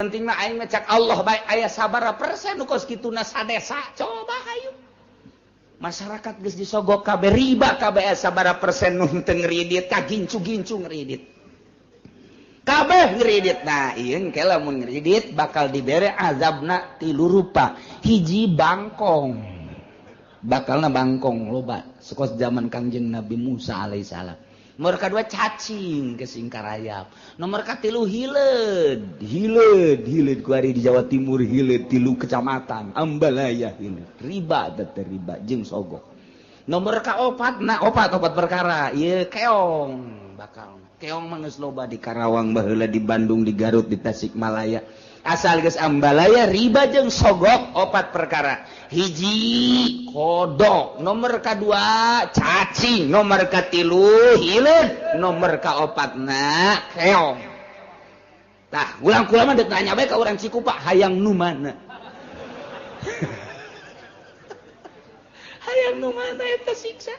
Penting mah aing mah cak Allah bae aya sabaraha persen nu kos kituna sadesa. Coba hayu. Masyarakat geus disogok kabeh riba kabeh sabaraha persen nu teu ngridit kagincu-gincu ngridit. Kabeh ngridit. Nah, ieu engke lamun ngridit bakal dibere azabna tilu rupa. Hiji bangkong. Bakalna bangkong loba sekos zaman Kangjeng Nabi Musa alaihissalam. Nomor kedua cacing ke Singkarayap. Nomor katilu hileud, hileud, hileud kuari di Jawa Timur hileud tilu kecamatan Ambalaya hileud. Riba teh riba jeung sogok. Nomor kaopat nah opat perkara ieu keong bakal. Keong mah geus loba di Karawang baheula di Bandung di Garut di Tasikmalaya. Asal geus Ambalaya riba jeung sogok opat perkara. Hiji kodok, nomor kadua cacing, nomor katilu hileud, nomor kaopatna keong. Tah, ulang kula mah deuk nanya bae ka urang Cikupa hayang nu mana? Hayang nu mana eta siksa?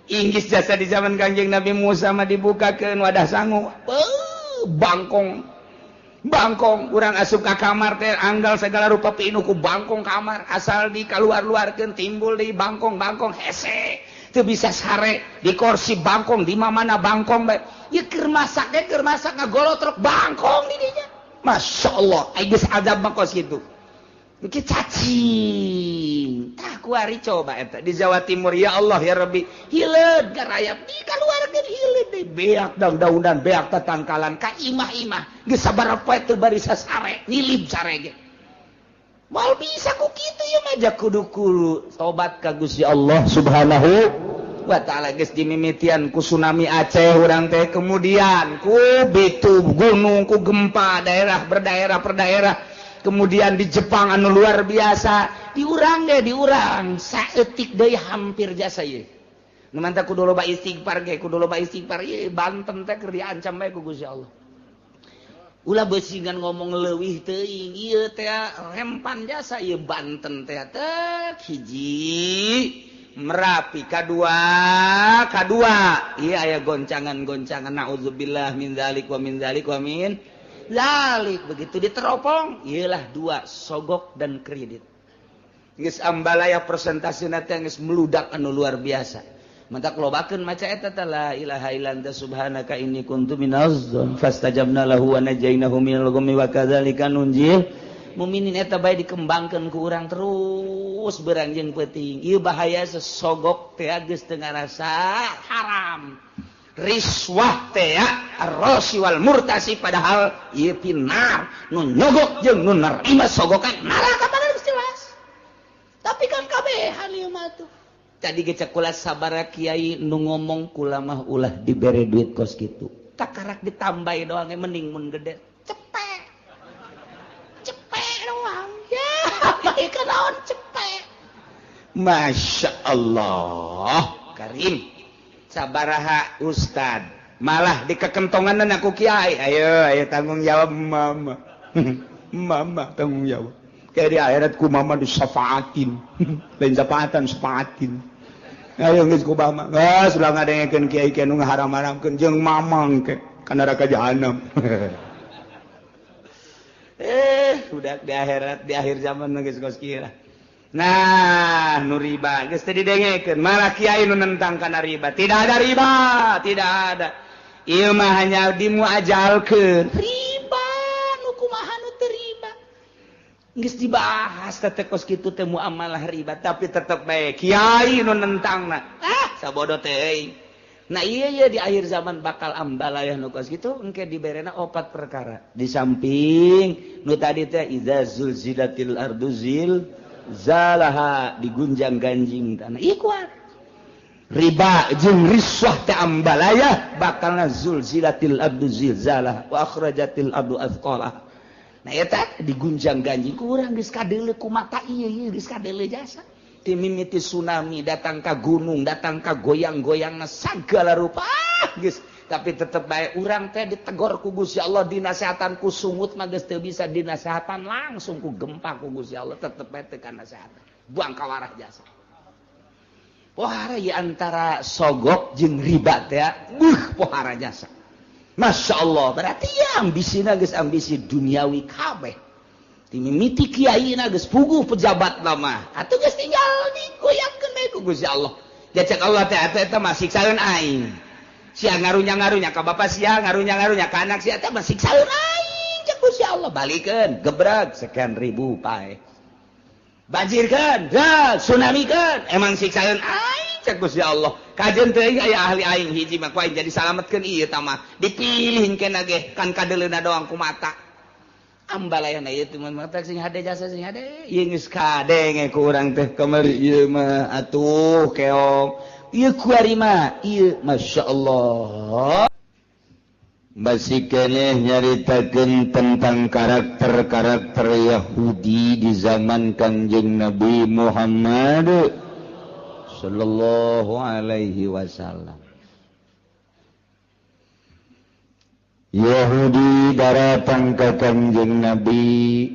Inggris jasa di zaman Kangjeng Nabi Musa mah dibukakeun wadah sangu. Bangkong. Bangkong urang asup ka kamar teh anggal segala rupa pinuh ku bangkong kamar asal dikaluar-luarkeun timbul di bangkong-bangkong hese teu bisa sare di kursi bangkong di mana bangkong bae ieu keur masak ge keur masak ngagolotrok bangkong di dinya. Masya Allah ai geus azab mah kos kitu. Engke cacing tah kuari coba eta di Jawa Timur ya Allah ya Rabbi hileud garayap dikaluarkeun hileud deui beak daun-daunan beak tatangkalan ka imah-imah geus sabaraha poe teu barisa sare nyilib sare ge moal bisa ku kitu ieu mah ja kudu kudu tobat ka Gusti Allah Subhanahu wa taala. Geus dimimitian ku tsunami Aceh urang teh kemudian ku bitu gunung ku gempa daerah berdaerah per daerah kemudian di Jepang anu luar biasa diurang deh diurang saeutik deui hampir jasa ieu nu mantap kudu loba istighfar ge kudu loba istighfar ieu Banten teh keur diancam bae ku Gusti Allah. Ulah beusingan ngomong leuwih teuing ieu teh rempan jasa ieu Banten teh tek hiji Merapi kadua ieu aya goncangan-goncangan naudzubillah min dzalik wa min dzalik wa min zalik. Begitu diteropong iyalah dua sogok dan kredit. Geus Ambalaya presentasina teh geus meludak anu luar biasa. Mantak lobakeun maca eta teh la ilaha illa anta subhanaka inni kuntu minaz zalimin fastajabna lahu wa najainahu minal ghammi wa kadzalika nunjil muminin. Eta bae dikembangkeun ku urang terus berang jeung peuting. Ieu bahaya sesogok teh geus teu ngarasa haram. Riswah teh ar-rasi wal murtasi padahal ieu pinar nu nyogok jeung nu nerima sogokan neraka padahal geus jelas. Tapi kan kabehan ieu mah tuh. Tadi ge cek kula sabaraha kiai nu ngomong kula mah ulah dibere duit kos kitu. Takarak ditambahi doang mending mun gede. Cepek. Cepek doang. Ya, bae naon cepek. Masya Allah, Karim. Sabaraha ustad malah dikekentongan aku kiai ayo ayo tanggung jawab mama. Mama tanggung jawab kayak di akhirat ku mama disafaatin lain syafaatan syafaatin ayo geus ku mama geus ulah ngadengekeun kiai kiai nu ngaharam-haramkeun jeung mamang ke ka neraka jahanam. Udah di akhirat di akhir zaman geus kos kieu. Nah, nu riba geus teu didengekeun, malah kiai nu nentang kana riba. Tidak ada riba, tidak ada. Ieu mah hanya dimuajalkeun. Riba nu kumaha nu teu riba. Geus dibahas teh kos kitu teh muamalah riba, tapi tetep bae kiai nu nentangna. Ah, sabodo teh euy. Nah, iya iya di akhir zaman bakal ambalaya nu kos kitu engke diberena opat perkara. Di samping nu tadi teh iza zulzilatil ardu zil zalaha digunjang ganjing tanah ieu kuat riba jeung riswah teh ambalaya bakalna zulzilatil ardu zilzalah wa akhrajatil ardu athqalah. Nah eta digunjang ganjing ku urang geus kadeuleu ku mata ieu ieu geus kadeuleu jasa timimiti tsunami datang ka gunung datang ka goyang-goyangna sagala rupa geus tapi tetep bae urang teh ditegor ku Gusti Allah dinasehatan ku sungut mah geus teu bisa dinasehatan langsung ku gempa ku Gusti Allah tetep bae teu kanasehatan buang kawarah jasa. Pohara ieu antara sogok jeung riba teh beuh pohara jasa. Masya Allah, berarti ya ambisina geus ambisi duniawi kabeh. Timimiti kiai na geus puguh pejabat lama. Atuh geus tinggal digoyangkeun bae ku Gusti Allah. Jacek Allah teh atuh eta mah siksaeun aing. Sia ngarunya-ngarunya ka bapa sia, ngarunya-ngarunya ka anak sia, eta mah siksaeun aing cek Gusti Allah. Balikeun, gebreg sekian ribu pae. Banjirkeun, tsunamikeun, emang siksaeun aing cek Gusti Allah. Kajeun teuing aya ahli aing hiji mah ku aing jadi salametkeun ieu tah mah. Dipilih kena ge kan kadeuleuna doang ku mata. Ambalayana ieu teh mata sing hade jasa sing hade. Ieu geus kadenge ku urang teh kamari ieu mah atuh keong. Ieu kuari mah ieu masyaallah. Masih keneh nyaritakeun tentang karakter-karakter Yahudi di zaman Kangjeng Nabi Muhammad sallallahu alaihi wasallam. Yahudi daratang ka Kangjeng Nabi,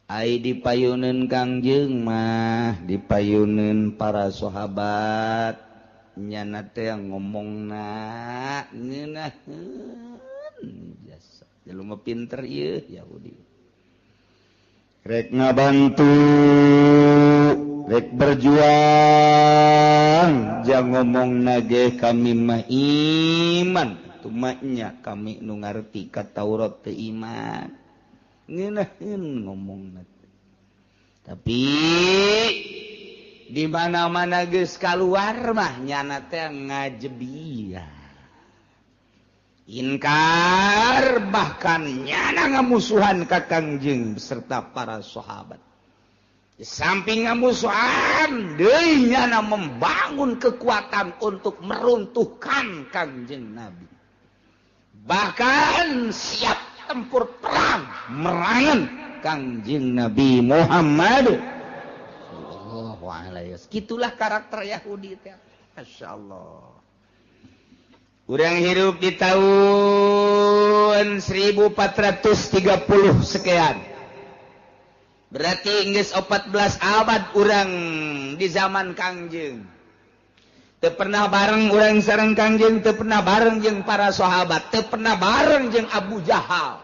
ai dipayuneun Kangjeng mah dipayuneun para sahabat. Nyana teh ngomongna ngeunaheun jasa jelema pinter ieu Yahudi rek ngabantu rek berjuang jang ngomongna ge kami mah iman tumanya kami nu ngarti ka Taurat teh iman ngeunaheun ngomongna tapi di mana-mana geus kaluar mah nyana teh ngajebia inkar bahkan nyana ngamusuhan ka Kangjeng beserta para sahabat. Di samping ngamusuhan deui nyana membangun kekuatan untuk meruntuhkan Kangjeng Nabi, bahkan siap tempur perang merangan Kangjeng Nabi Muhammad. Gitulah karakter Yahudi teh. Masya Allah. Urang hirup di tahun 1430 sekian. Berarti geus 14 abad urang di zaman Kangjeng. Teu pernah bareng urang sareng Kangjeng, teu pernah bareng jeung para sahabat, teu pernah bareng jeung Abu Jahal.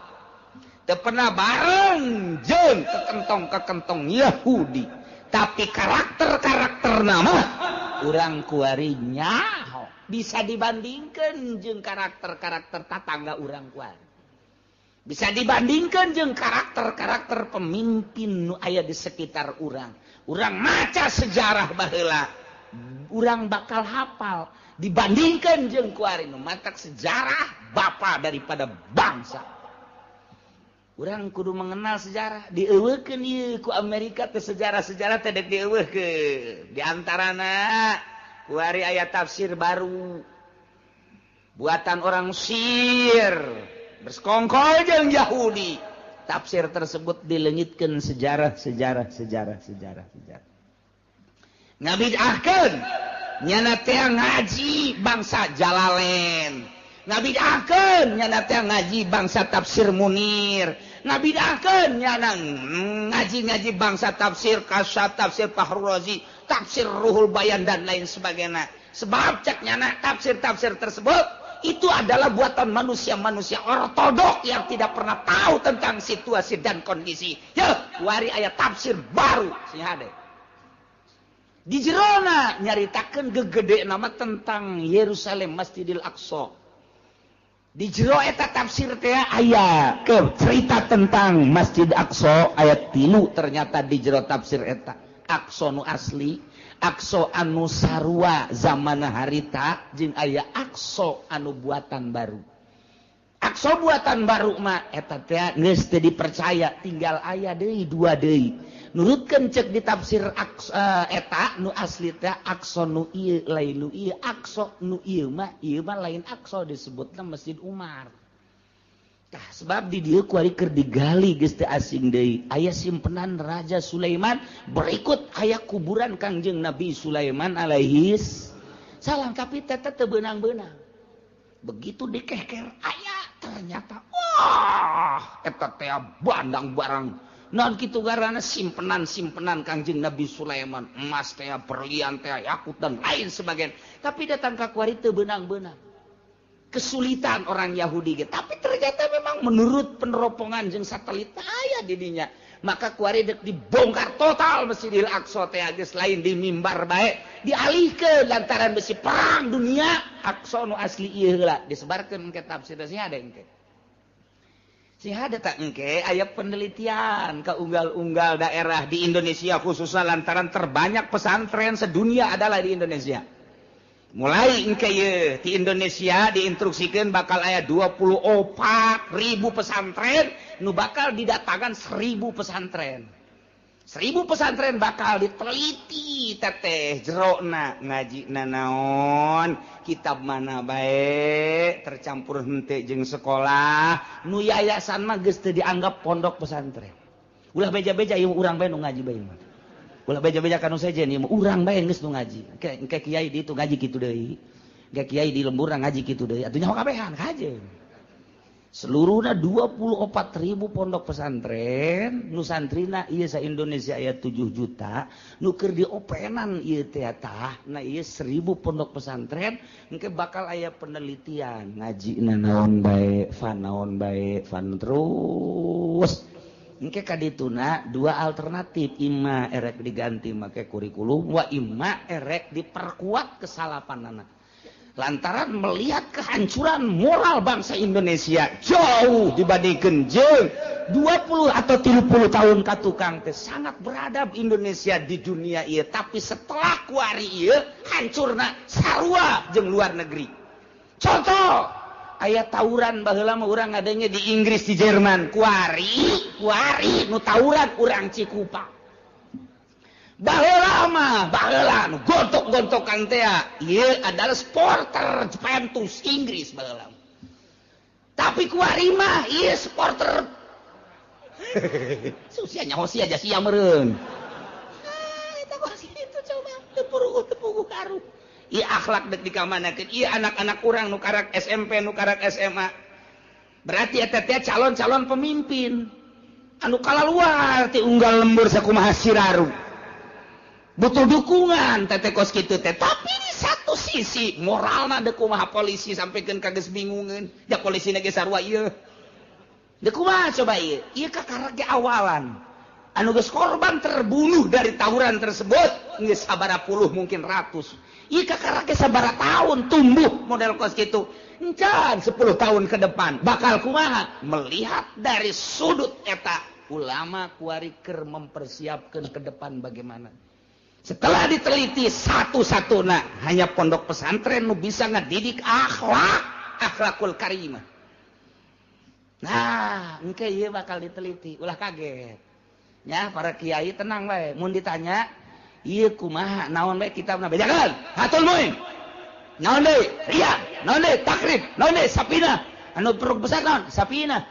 Teu pernah bareng jeung kekentong-kekentong Yahudi. Tapi karakter-karakter nama urang kuari nyaho bisa dibandingkan jeung karakter-karakter tatangga urang kuari, bisa dibandingkan jeung karakter-karakter pemimpin nu aya di sekitar urang. Urang maca sejarah baheula urang bakal hafal dibandingkan jeung kuari nu matak sejarah bapa daripada bangsa. Urang kudu mengenal sejarah dieuweukeun ieu ku Amerika teh sejarah-sejarah teh dek dieuweukeun. Di antarana kuari aya tafsir baru buatan orang Mesir bersekongkol jeung Yahudi. Tafsir tersebut dileungitkeun sejarah sejarah sejarah sejarah sejarah. Ngabidahkeun nyana teh ngaji bangsa Jalalain. Ngabidahkeun nyana teh ngaji bangsa tafsir Munir. Ngabidahkeun nyana ngaji-ngaji bangsa tafsir Kasyaf, tafsir Fahrul Razi, tafsir Ruhul Bayan dan lain sebagainya. Sebab cek nyana tafsir-tafsir tersebut itu adalah buatan manusia-manusia ortodok yang tidak pernah tahu tentang situasi dan kondisi. Ya, wari aya tafsir baru sing hade. Di jerona nyaritakeun gegede nama tentang Yerusalem Masjidil Aqsa. Di jero eta tafsir teh aya ke cerita tentang Masjid Aqsa ayat 3 ternyata di jero tafsir eta Aqsa nu asli, Aqsa anu sarua zaman harita jeung aya Aqsa anu buatan baru. Aqsa buatan baru mah eta teh geus teu dipercaya tinggal aya deui dua deui. Nurutkeun cek di tafsir Aqsa eta nu asli teh Aqsa nu ieu lain nu ieu, Aqsa nu ieu mah lain Aqsa disebutna Masjid Umar. Tah sebab di dieu kuari keur digali geus teu asing deui. Aya simpenan Raja Sulaiman, berikut aya kuburan Kangjeng Nabi Sulaiman alaihi salam, tapi teh teu beunang-beunang. Begitu dikeker aya ternyata wah eta teh bandang barang. Non kitu garana simpenan-simpenan Kangjeng Nabi Sulaiman, emas teh, berlian teh, yakut dan lain sebagainya. Tapi datang ka kuari teu beunang-beunang. Kesulitan orang Yahudi ge. Tapi ternyata memang menurut peneropongan jeung satelit aya di dinya. Maka kuari dek dibongkar total Masjidil Aqsa teh geus lain di mimbar bae, dialihkeun lantaran besi perang dunia. Aqsa nu asli ieu heula disebarkeun engke tafsir sih ada engke. Sih ada tak engke aya penelitian ke unggal-unggal daerah di Indonesia khususnya lantaran terbanyak pesantren sedunia adalah di Indonesia. Mulai engke ye di Indonesia diinstruksikan bakal aya 24.000 pesantren nu bakal didatangkan 1.000 pesantren. 1.000 pesantren bakal diteliti teteh jerona ngaji nanaon kitab mana bae tercampur henteu jeung sekolah nu yayasan mah geus teu dianggap pondok pesantren. Ulah beja-beja ieu urang bae nu ngaji bae mah. Ulah beja-beja kanu sejen ieu urang bae geus nu ngaji. Engke kiai di itu ngaji kitu deui. Engke kiai di lembur ngaji kitu deui. Atuh nyaho kabehan kajeun. Seluruhna 24.000 pondok pesantren, nu santrina ieu sa Indonesia aya 7 juta, nu keur diopenan ieu teh tah, na ieu 1.000 pondok pesantren engke bakal aya penelitian ngajina naon bae, fan naon bae, fan terus. Engke kadituna dua alternatif, imma erek diganti make kurikulum wa imma erek diperkuat kesalapanana. Lantaran melihat kehancuran moral bangsa Indonesia jauh dibandingkan jeung 20 atau 30 tahun ka tukang teh sangat beradab Indonesia di dunia ieu, tapi setelah kuari ieu hancurna sarua jeung luar negeri. Contoh aya tawuran baheula mah urang ngadenge di Inggris di Jerman, kuari kuari nu tawuran urang Cikupa. Baheula mah baheula nu gontok-gontokan teh ieu adalah supporter Juventus Inggris baheula. Tapi kuari mah ieu supporter susia nyaho sia aja sia meureun. Ah eta kos kitu coba teu puruguh teu puguh karuh. Ieu akhlak dek dikamanakeun, ieu anak-anak urang nu karak SMP nu karak SMA. Berarti eta teh calon-calon pemimpin anu kalaluar ti unggal lembur sakumaha siraru. Butuh dukungan teteh kos kitu teh, tapi di satu sisi moralna deuk kumaha polisi sampikeun ka geus bingungeun, ja polisina ge sarua ieu. Deuk kumaha coba ieu? Ieu kakara ge awalan. Anu geus korban terbunuh dari tawuran tersebut geus sabaraha puluh mungkin ratus. Ieu kakara ge sabaraha tahun tumbuh model kos kitu. Encan 10 tahun ke depan bakal kumaha? Melihat dari sudut eta ulama kuari keur mempersiapkeun ke depan bagaimana. Setelah diteliti satu-satuna hanya pondok pesantren nu bisa ngedidik akhlak, akhlakul karimah. Nah, engke ieu bakal diteliti, ulah kaget. Ya, para kiai tenang bae, mun ditanya ieu kumaha naon bae kitabna bejakeun, Fathul Muin. Naon deui? Riyad, naon deui? Takrib, naon deui? Sapina. Anu peruk besar naon? Sapina.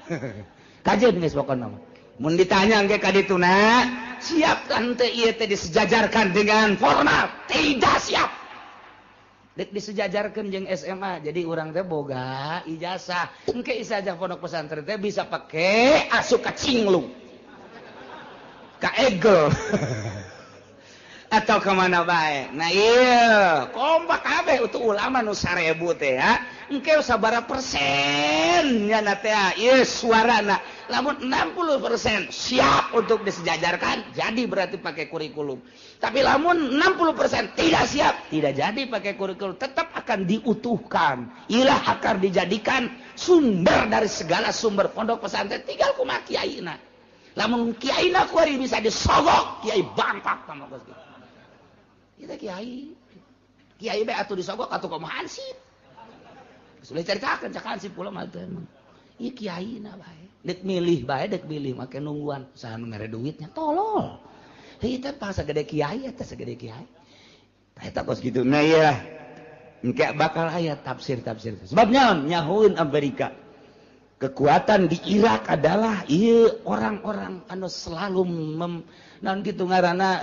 Kajeun geus pokona mah. Mun ditanya engke ka dituna, siap kan teu ieu teh disejajarkan dengan formal? Tidak siap. Dek disejajarkan jeung SMA, jadi urang teh boga ijazah. Engke ijazah pondok pesantren teh bisa pake asup ka Cinglung, ka Egel, atau kemana bae. Nah iya, kompak kabeh untuk ulama nu 1000 teh ya. Engke sabaraha persen nya teh ieu suarana. Lamun 60% siap untuk disejajarkan, jadi berarti pakai kurikulum. Tapi lamun 60% tidak siap, tidak jadi pakai kurikulum, tetap akan diutuhkan. Ilah akan dijadikan sumber dari segala sumber pondok pesantren tinggal kumaha kiaina. Lamun kiaina kuari bisa disogok, kiai bangpak sama kos kitu. Kita kiai. Kiai bae atuh disogok atuh kumaha hansip. Sudah caritakeun cak hansip pula mah teh emang. Ieu kiaina bae. Dek milih bae, dek milih make nungguan saha nu mere duitnya tolol. Heuh teh pas sagede kiai eta sagede kiai. Tah eta kos kitu. Nah ieu engke bakal aya tafsir-tafsir. Sebabnya nyahueun Amerika. Kekuatan di Irak adalah ieu orang-orang anu selalu naon kitu ngaranna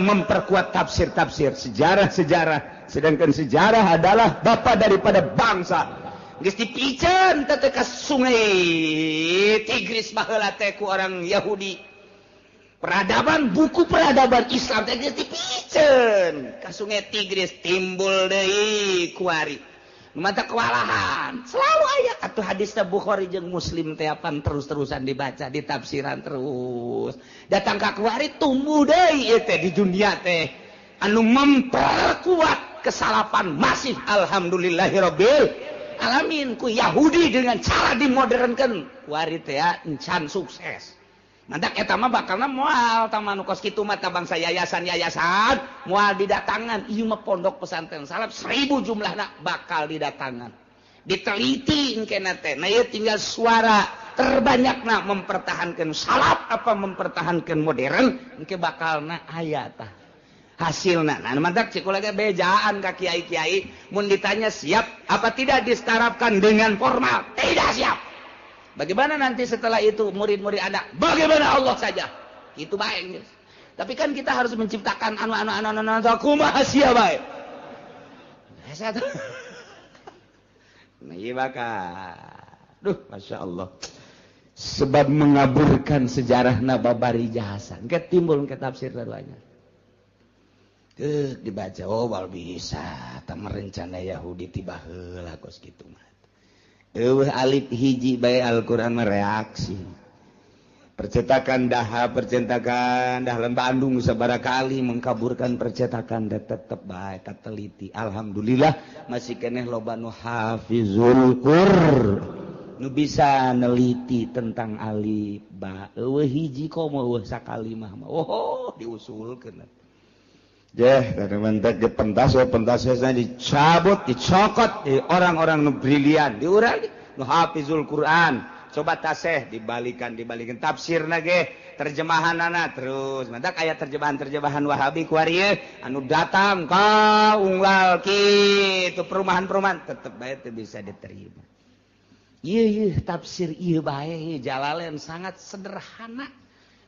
memperkuat tafsir-tafsir sejarah-sejarah, sedangkan sejarah adalah bapa daripada bangsa. Geus dipiceun teh ka sungai Tigris baheula teh ku orang Yahudi. Peradaban buku peradaban Islam teh geus dipiceun ka sungai Tigris timbul deui kuari. Mata kewalahan selalu aya atuh hadisna Bukhari jeung Muslim teh apan terus-terusan dibaca ditafsiran terus datang ka kuari tumbuh deui ieu teh di dunia teh anu memperkuat kesalapan masih alhamdulillahirabbil alamin ku Yahudi dengan cara dimodernkeun kuari teh encan sukses. Mantak eta mah bakalna moal tah mah nu kos kitu mah bangsa yayasan-yayasan moal didatangan ieu mah pondok pesantren salaf 1000 jumlahna bakal didatangan diteliti engkena teh. Nah ieu tinggal suara terbanyakna mempertahankan salaf apa mempertahankan modern engke bakalna aya tah hasilna. Nah mantak cik kula ge bejaan ka kiai-kiai mun ditanya siap apa tidak disetarapkan dengan formal, tidak siap. Bagaimana nanti setelah itu murid-murid Anda? Bagaimana Allah saja? Itu baik. Tapi kan kita harus menciptakan anu kumaha sia bae. Nah, ieu bakal. Duh, Masya Allah. Sebab mengaburkan sejarahna babari jasa. Engke timbul ke tafsir banyak. Tuh dibaca, oh wal bisa tah merencana Yahudi tiba heula kos kitu mah. Eueuh alif hiji bae Al-Qur'an mereaksi. Percetakan daha, percetakan dah Bandung sabaraha kali mengkaburkan percetakan da tetep bae kateliti. Alhamdulillah masih keneh loba nu hafizul Qur'an. Nu bisa neliti tentang alif ba. Eueuh hiji komo eueuh sakalimah mah. Oh, diusulkeun. Jeh, mantak ge pentas pentasna dicabut, dicokot di orang-orang nu brilian, diurang nu hafizul Quran. Coba taseh dibalikan, dibalikan tafsirna ge, terjemahanana terus. Mantak aya terjemahan-terjemahan Wahabi kuari anu datang ka unggal kitu perumahan-perumahan tetep bae teu bisa diterima. Ieu ieu tafsir ieu bae Jalalain sangat sederhana.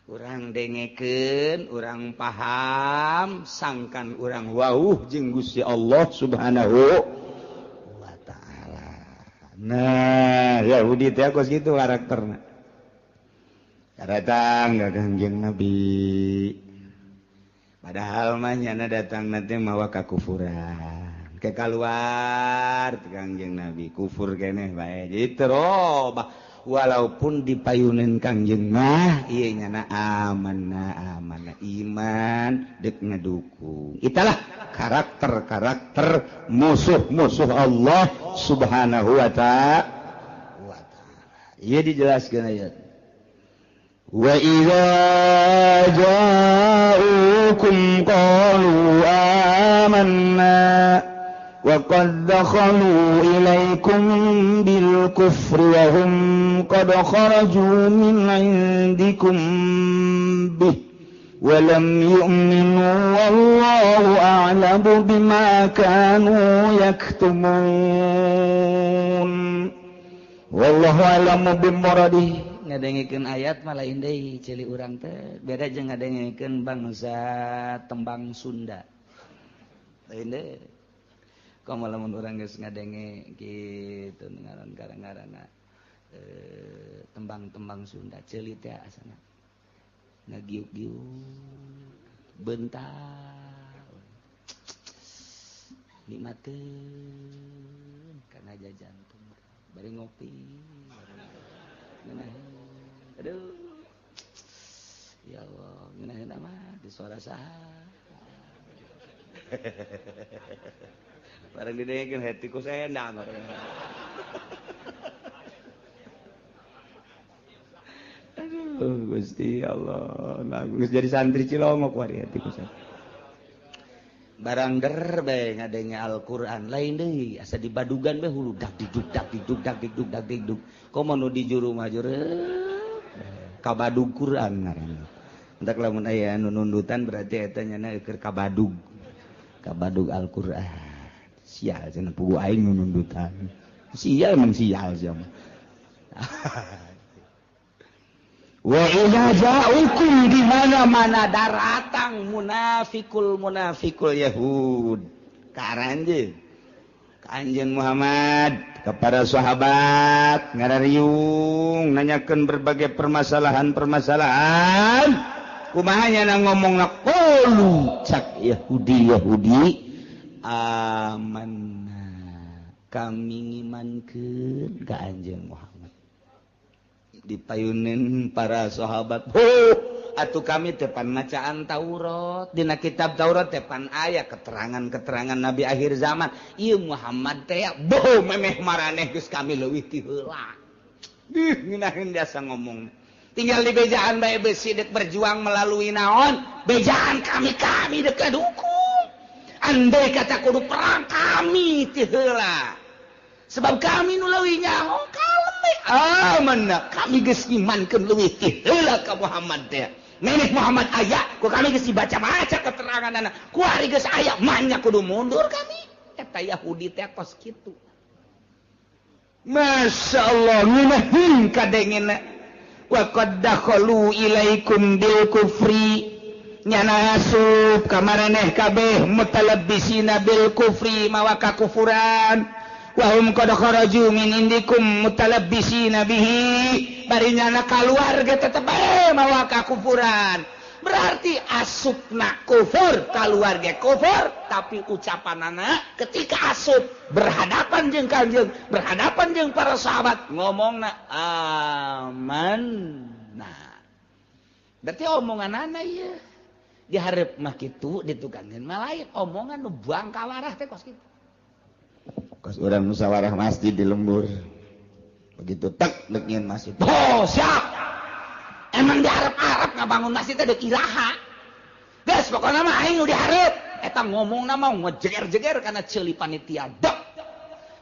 Urang dengekeun, urang paham, sangkan urang wauh jeung Gusti Allah Subhanahu wa taala. Nah, Yahudi teh kos kitu karakterna. Datang ka Kangjeng Nabi. Padahal mah nyana datang teh mawa kakufuran. Ke kaluar Kangjeng Nabi kufur keneh bae. Jadi terobah walaupun dipayunin Kangjeng mah ieu nyana amanah amanah iman dek ngedukung. Itulah karakter-karakter musuh-musuh Allah Subhanahu wa ta'ala. Ieu dijelaskeun ayat. Wa idza ja'ukum qalu amanna wa qad dakhalu ilaikum bil kufri wa hum qad kharaju min 'indikum bih wa lam yu'minu wallahu a'lamu bima kanu yaktumun wallahu a'lamu bimuradihi. Ngadengikeun ayat mah lain deui ceuli urang teh beda jeung ngadengikeun bangsa tembang Sunda lain deui. Komo lamun urang geus ngadenge kitu ngaran ngaranna tembang-tembang Sunda ceuli teh asana ngagiuk-giuk bentar nikmateun kana jajantung bari ngopi ngeunaheun. Aduh ya Allah ngeunaheun mah di suara saha barang didengekeun hati ku sendang. Aduh Gusti Allah, nah geus jadi santri Cilongok wari hati ku sendang. Barang der bae ngadenge Al-Qur'an lain deui asa dibadugan bae hulu dak diduk dak diduk dak diduk dak diduk. Komo nu di juru mah juru kabadug Qur'an ngaranna. Entak lamun aya anu nundutan berarti eta nyana keur kabadug. Kabadug Al-Qur'an. Sial cenah pugu aing nu nundutan. Sial emang sial sia mah. Wa idza ja'ukum di mana-mana daratang munafikul munafikul Yahud. Ka aranjeun. Ka anjeun Muhammad kepada sahabat ngarariung nanyakeun berbagai permasalahan-permasalahan. Kumaha nya ngomongna qulu cak Yahudi Yahudi amanna. Kami ngimankeun ka Anjeun Muhammad. Dipayunin para sahabat. Oh, atuh kami tepan macaan Taurat. Dina kitab Taurat tepan aya keterangan-keterangan nabi akhir zaman. Ieu Muhammad teh boh memeh maraneh geus kami leuwih ti heula. Ih, ngeunaheun jasa ngomong. Tinggal di bejaan bae besi dek berjuang melalui naon? Bejaan kami dek dukung. Andai kata kudu perang kami ti heula. Sebab kami nu leuwih nyaho kalem. Ah, mana kami geus imankeun leuwih ti heula ka Muhammad teh. Nenek Muhammad aya, ku kami geus dibaca-baca keteranganna. Ku ari geus aya manya kudu mundur kami. Eta Yahudi teh kos kitu. Masya Allah, ngeunaheun kadengena. Wa qad dakhalu ilaikum bil kufri. Nyana asup ka maraneh kabeh mutalabbisina bil kufri mawa kakufuran. Wa hum qad kharaju min indikum mutalabbisina bihi. Bari nyana kaluar ge tetep bae mawa kakufuran. Berarti asupna kufur, kaluar ge kufur, tapi ucapanana ketika asup berhadapan jeung Kanjeng, berhadapan jeung para sahabat ngomongna amanna. Berarti omonganana ieu dihareup mah kitu ditukangeun mah lain, omongan nu bangkawarah teh kos kitu. Kos urang musyawarah masjid di lembur. Begitu tek deuk nyieun masjid. Oh, siap. Emang diharap-harap ngabangun masjid teh deuk iraha. Geus pokona mah aing nu dihareup. Eta ngomongna mah ngejeger-jeger kana ceuli panitia. Dek.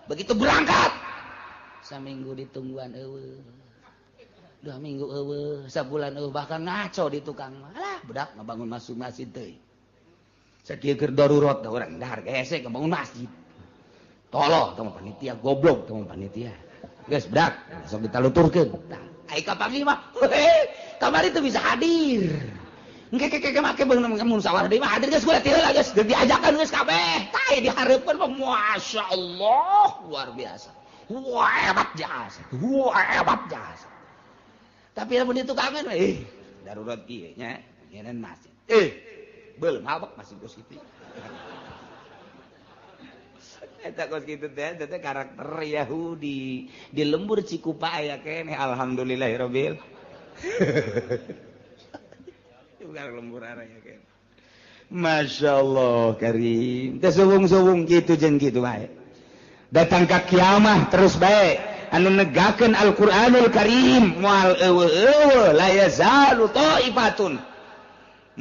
Begitu berangkat saminggu ditungguan eueuh. 2 minggu eueuh, sabulan eueuh, bahkan ngaco di tukang mah. Alah, budak ngabangun masuk masjid teuing. Sakieu keur darurat da urang dahar hese ngabangun masjid. Toloh tong panitia goblok tong panitia. Geus budak, sok ditaluturkeun. Tah, ai kapanggih mah, kamari teu bisa hadir. Engke ke ke make beunang musyawarah deui mah hadir geus kula ti heula geus diajakan geus kabeh. Tah dihareupeun mah masyaallah luar biasa. Wah hebat jasa. Wah hebat jasa. Tapi lamun ditukangan darurat kieu nya nyeun masjid. Belum habak masih kos kitu. Eta kos kitu teh teh karakter Yahudi. Di lembur Cikupa aya keneh alhamdulillahirabbil. Juga lembur aya keneh. Masya Allah karim. Teh suwung-suwung kitu jeung kitu bae. Datang ka kiamah terus bae anu negakeun Al-Qur'anul Karim moal eueuh-eueuh la yazalu ta'ifatun.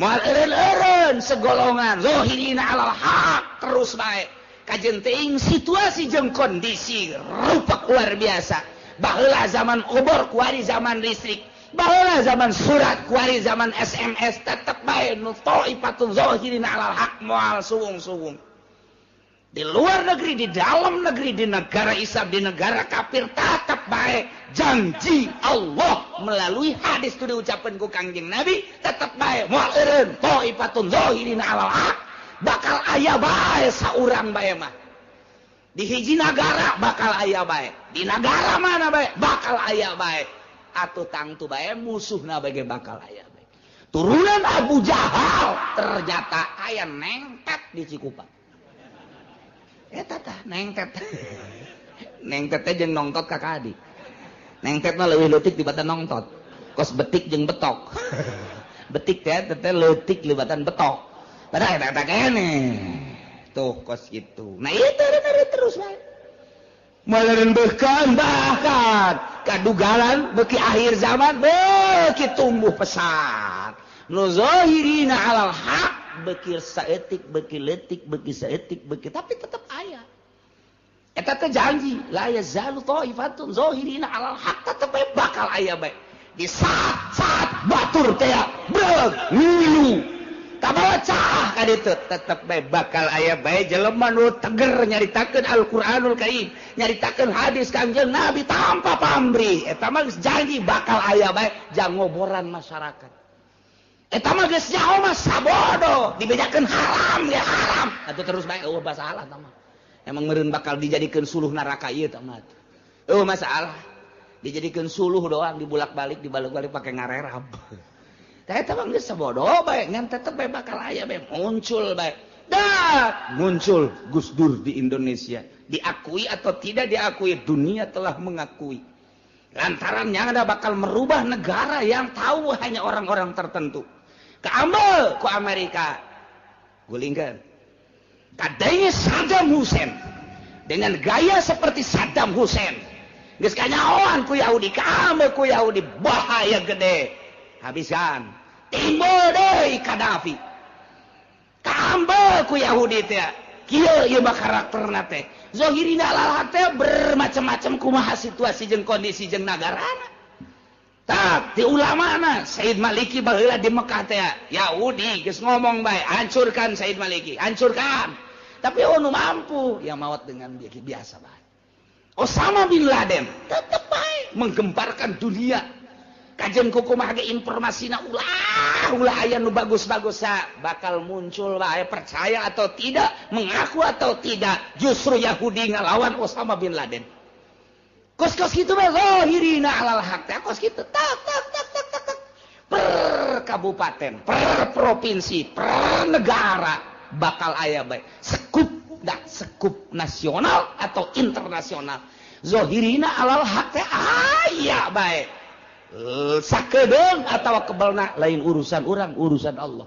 Moal eureun-eureun segolongan zahirina alal haq terus bae. Kajen teuing situasi jeung kondisi rupak luar biasa. Baheula zaman obor kuari zaman listrik. Baheula zaman surat kuari zaman SMS tetep bae nu ta'ifatun zahirina alal haq moal suwung-suwung. Di luar negeri, di dalam negeri, di negara Islam, di negara kafir tetap baik. Janji Allah melalui hadis itu diucapkan ku Kangjeng Nabi tetap baik. Moal eureun ta'ifatun zahirina alal haq bakal aya bae saurang bae mah. Di hiji nagara bakal aya bae. Di nagara mana bae bakal aya bae. Atuh tangtu bae musuhna bae bakal aya bae. Turunan Abu Jahal ternyata aya nengtet di Cikupa. Eta tah nengtet. Nengtet teh jeung nongtot ka kadi. Nengtet mah leuwih leutik dibatan nongtot. Kos betik jeung betok. Betik teh teh leutik libatan betok. Padahal eta keneh. Tuh kos kitu. Nah ieu terus bae. Meureun beukeun bahkan kadugalan beuki akhir zaman beuki tumbuh pesat. Nu zahirina alal haq beuki saeutik beuki leutik beuki saeutik beuki tapi tetep aya. Eta teh janji la yazalu ta'ifatun zahirina alal haq tetep bae bakal aya bae. Di saat-saat batur teh breug ngilu kabawa cah ka ditu tetep bae bakal aya bae jelema nu teger nyaritakeun Al-Qur'anul Karim, nyaritakeun hadis Kangjeng Nabi tanpa pamrih. Eta mah geus janji bakal aya bae jang ngoboran masyarakat. Eta mah geus nyaho mah sabodo dibejakeun haram ge haram. Atuh terus bae eueuh masalah tah mah. Emang meureun bakal dijadikeun suluh neraka ieu tah mah. Eueuh masalah. Dijadikeun suluh doang dibulak-balik dibalik-balik pake ngarerab. Tah eta mah geus sabodo bae ngan tetep bae bakal aya bae muncul bae. Dah muncul Gus Dur di Indonesia. Diakui atau tidak diakui, dunia telah mengakui. Lantaran yang ada bakal merubah negara yang tahu hanya orang-orang tertentu. Keambil ku Amerika. Gulingkan. Kadangnya Saddam Hussein. Dengan gaya seperti Saddam Hussein. Geus kanyahoan ku Yahudi, keambil ku Yahudi, bahaya gede. Habisan. Timbul deui Gaddafi. Keambil ku Yahudi teh. Kieu ieu mah karakterna teh. Zohirina alal teh bermacam-macam kumaha situasi jeung kondisi jeung nagarana. Tak di ulamana Said Maliki baheula di Mekah teh Yahudi geus ngomong bae, hancurkan Said Maliki, hancurkan. Tapi oh nu mampu ya maot dengan biasa bae. Osama bin Laden tetep bae menggemparkan dunia. Kajian kumaha ge informasina ulah aya nu bagus-bagus bakal muncul bae, percaya atau tidak, mengaku atau tidak, justru Yahudi ngalawan Osama bin Laden. Kos-kos kitu bae zahirina alal haq teh kos kitu tak tak tak tak tak tak. Per kabupaten, per provinsi, per negara bakal aya bae. Sekup dah, sekup nasional atau internasional. Zahirina alal haq teh aya bae. Sakedeung atau kebelna lain urusan orang, urusan Allah.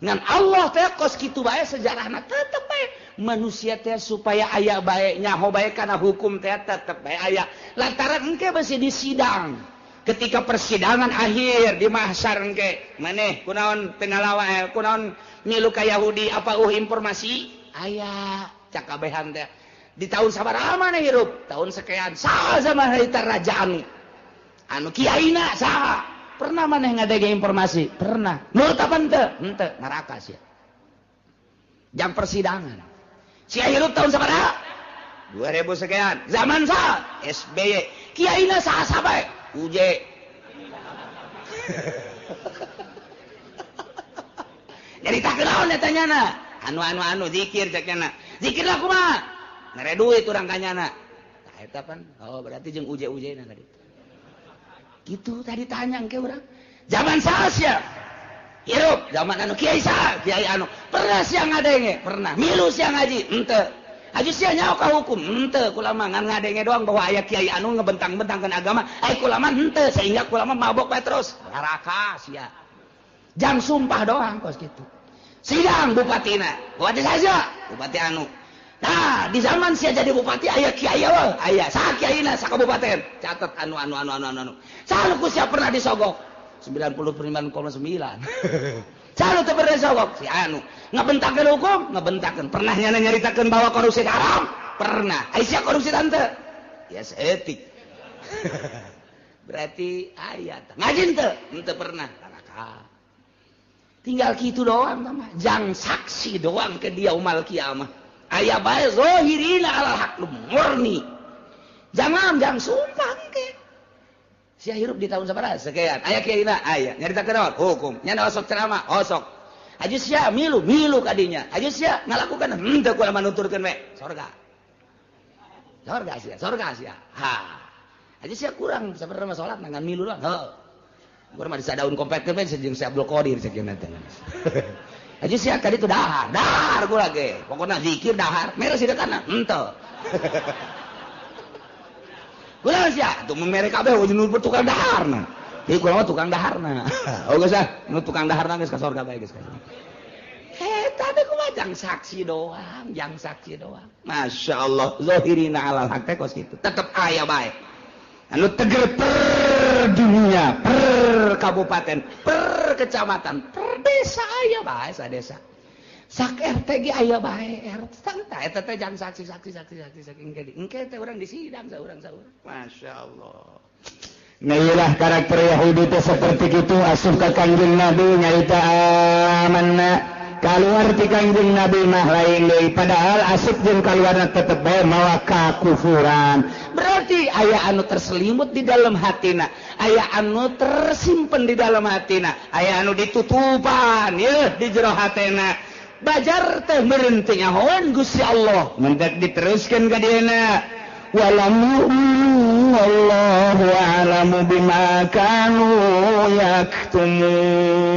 Ngan Allah teh kos kitu bae sejarahna tetep bae manusia teh supaya aya bae nyaho bae kana hukum teh tetep bae aya. Lantaran engke besi di sidang. Ketika persidangan akhir di mahsyar engke maneh kunaon teu ngalawan kunaon milu ka Yahudi apa informasi aya cakabehan teh. Di tahun sabaraha maneh hirup? Tahun sekian saha zaman harita raja anu. Anu kiaina saha? Pernah maneh ngadege informasi? Pernah. Nurut apa henteu? Henteu, neraka sia. Jam persidangan. Sia hirup tahun sabaraha? 2000 sekian. Zaman saha? SBY. Kiaina saha sabae? UJ. Jadi tak kenaon eta nyana. Anu zikir cek nyana. Zikir lah kumaha? Mere duit urang ka nyana. Tah eta pan. Oh, berarti jeung UJ-UJ na tadi. Gitu tadi tanya ke orang. Zaman saha sia? Hirup zaman anu kiai saha? Kiai anu. Pernah sia ngadenge? Pernah. Milu sia ngaji? Henteu. Aju sia nyaho ka hukum? Henteu. Kula mah ngan ngadenge doang bahwa aya kiai anu ngebentang-bentangkeun agama. Ai kula mah henteu, sehingga kula mah mabok bae terus. Neraka sia. Jang sumpah doang kos kitu. Sidang bupatina. Bupati saja, bupati anu. Nah, di zaman sia jadi bupati aya kiai eueuh, aya saha kiaina sakabupaten. Catat anu. Saha nu ku sia pernah disogok? 99,9. Saha nu teu pernah disogok? Si anu. Ngabentakeun hukum, ngabentakeun. Pernah nyana nyaritakeun bahwa korupsi haram? Pernah. Ai sia korupsi tante? Ya seetik. Berarti aya tah. Ngaji teu? Henteu pernah. Neraka. Tinggal kitu doang mah. Jang saksi doang ke dia umal kiamah. Aya bae zahirina alal haq murni. Jangan jang sumpah engke. Sia hirup di tahun sabaraha sekian. Aya kiaina aya nyaritakeun naon? Hukum. Nya osok ceramah, osok. Aju sia milu, milu kadinya. Aju sia ngalakukan henteu kula manuturkeun we. Sorga. Sorga sia, sorga sia. Ha. Aju sia kurang sabarna mah salat ngan milu doang. Heuh. Urang mah disadaun kompetkeun we jeung si Abdul Qadir sakieu teh. Aja sia tadi tuh dahar, dahar gua lagi. Pokoknya zikir dahar, mere sidekana, henteu. Gua sia tuh mere kabeh nu tukang daharna. Ieu kula mah tukang daharna. Oh geus ah, nu tukang daharna geus ka sorga bae geus ka. Eta teh kumaha jang saksi doang, jang saksi doang. Masya Allah, zahirina alal haq teh kos kitu. Tetep aya bae. Anu teger per dunia, per kabupaten, per kecamatan, per desa aya bae sadesa. Sak RT ge aya bae RT. Tah eta teh jang saksi engke engke teh urang disidang saurang saurang. Masya Allah. Nah iyalah karakter Yahudi teh seperti itu asup ka Kangjeng Nabi nyarita amanna. Kaluar ti Kangjeng Nabi mah lain deui, padahal asup jeung kaluarna tetep bae mawa kakufuran. Berarti aya anu terselimut di dalam hatina, aya anu tersimpen di dalam hatina, aya anu ditutupan yeuh di jero hatena. Bajar teh meureun teu nyahoan Gusti Allah. Mendak diteruskeun ka dieuna. Walam yu'minu wallahu a'lamu bima kanu yaktumun.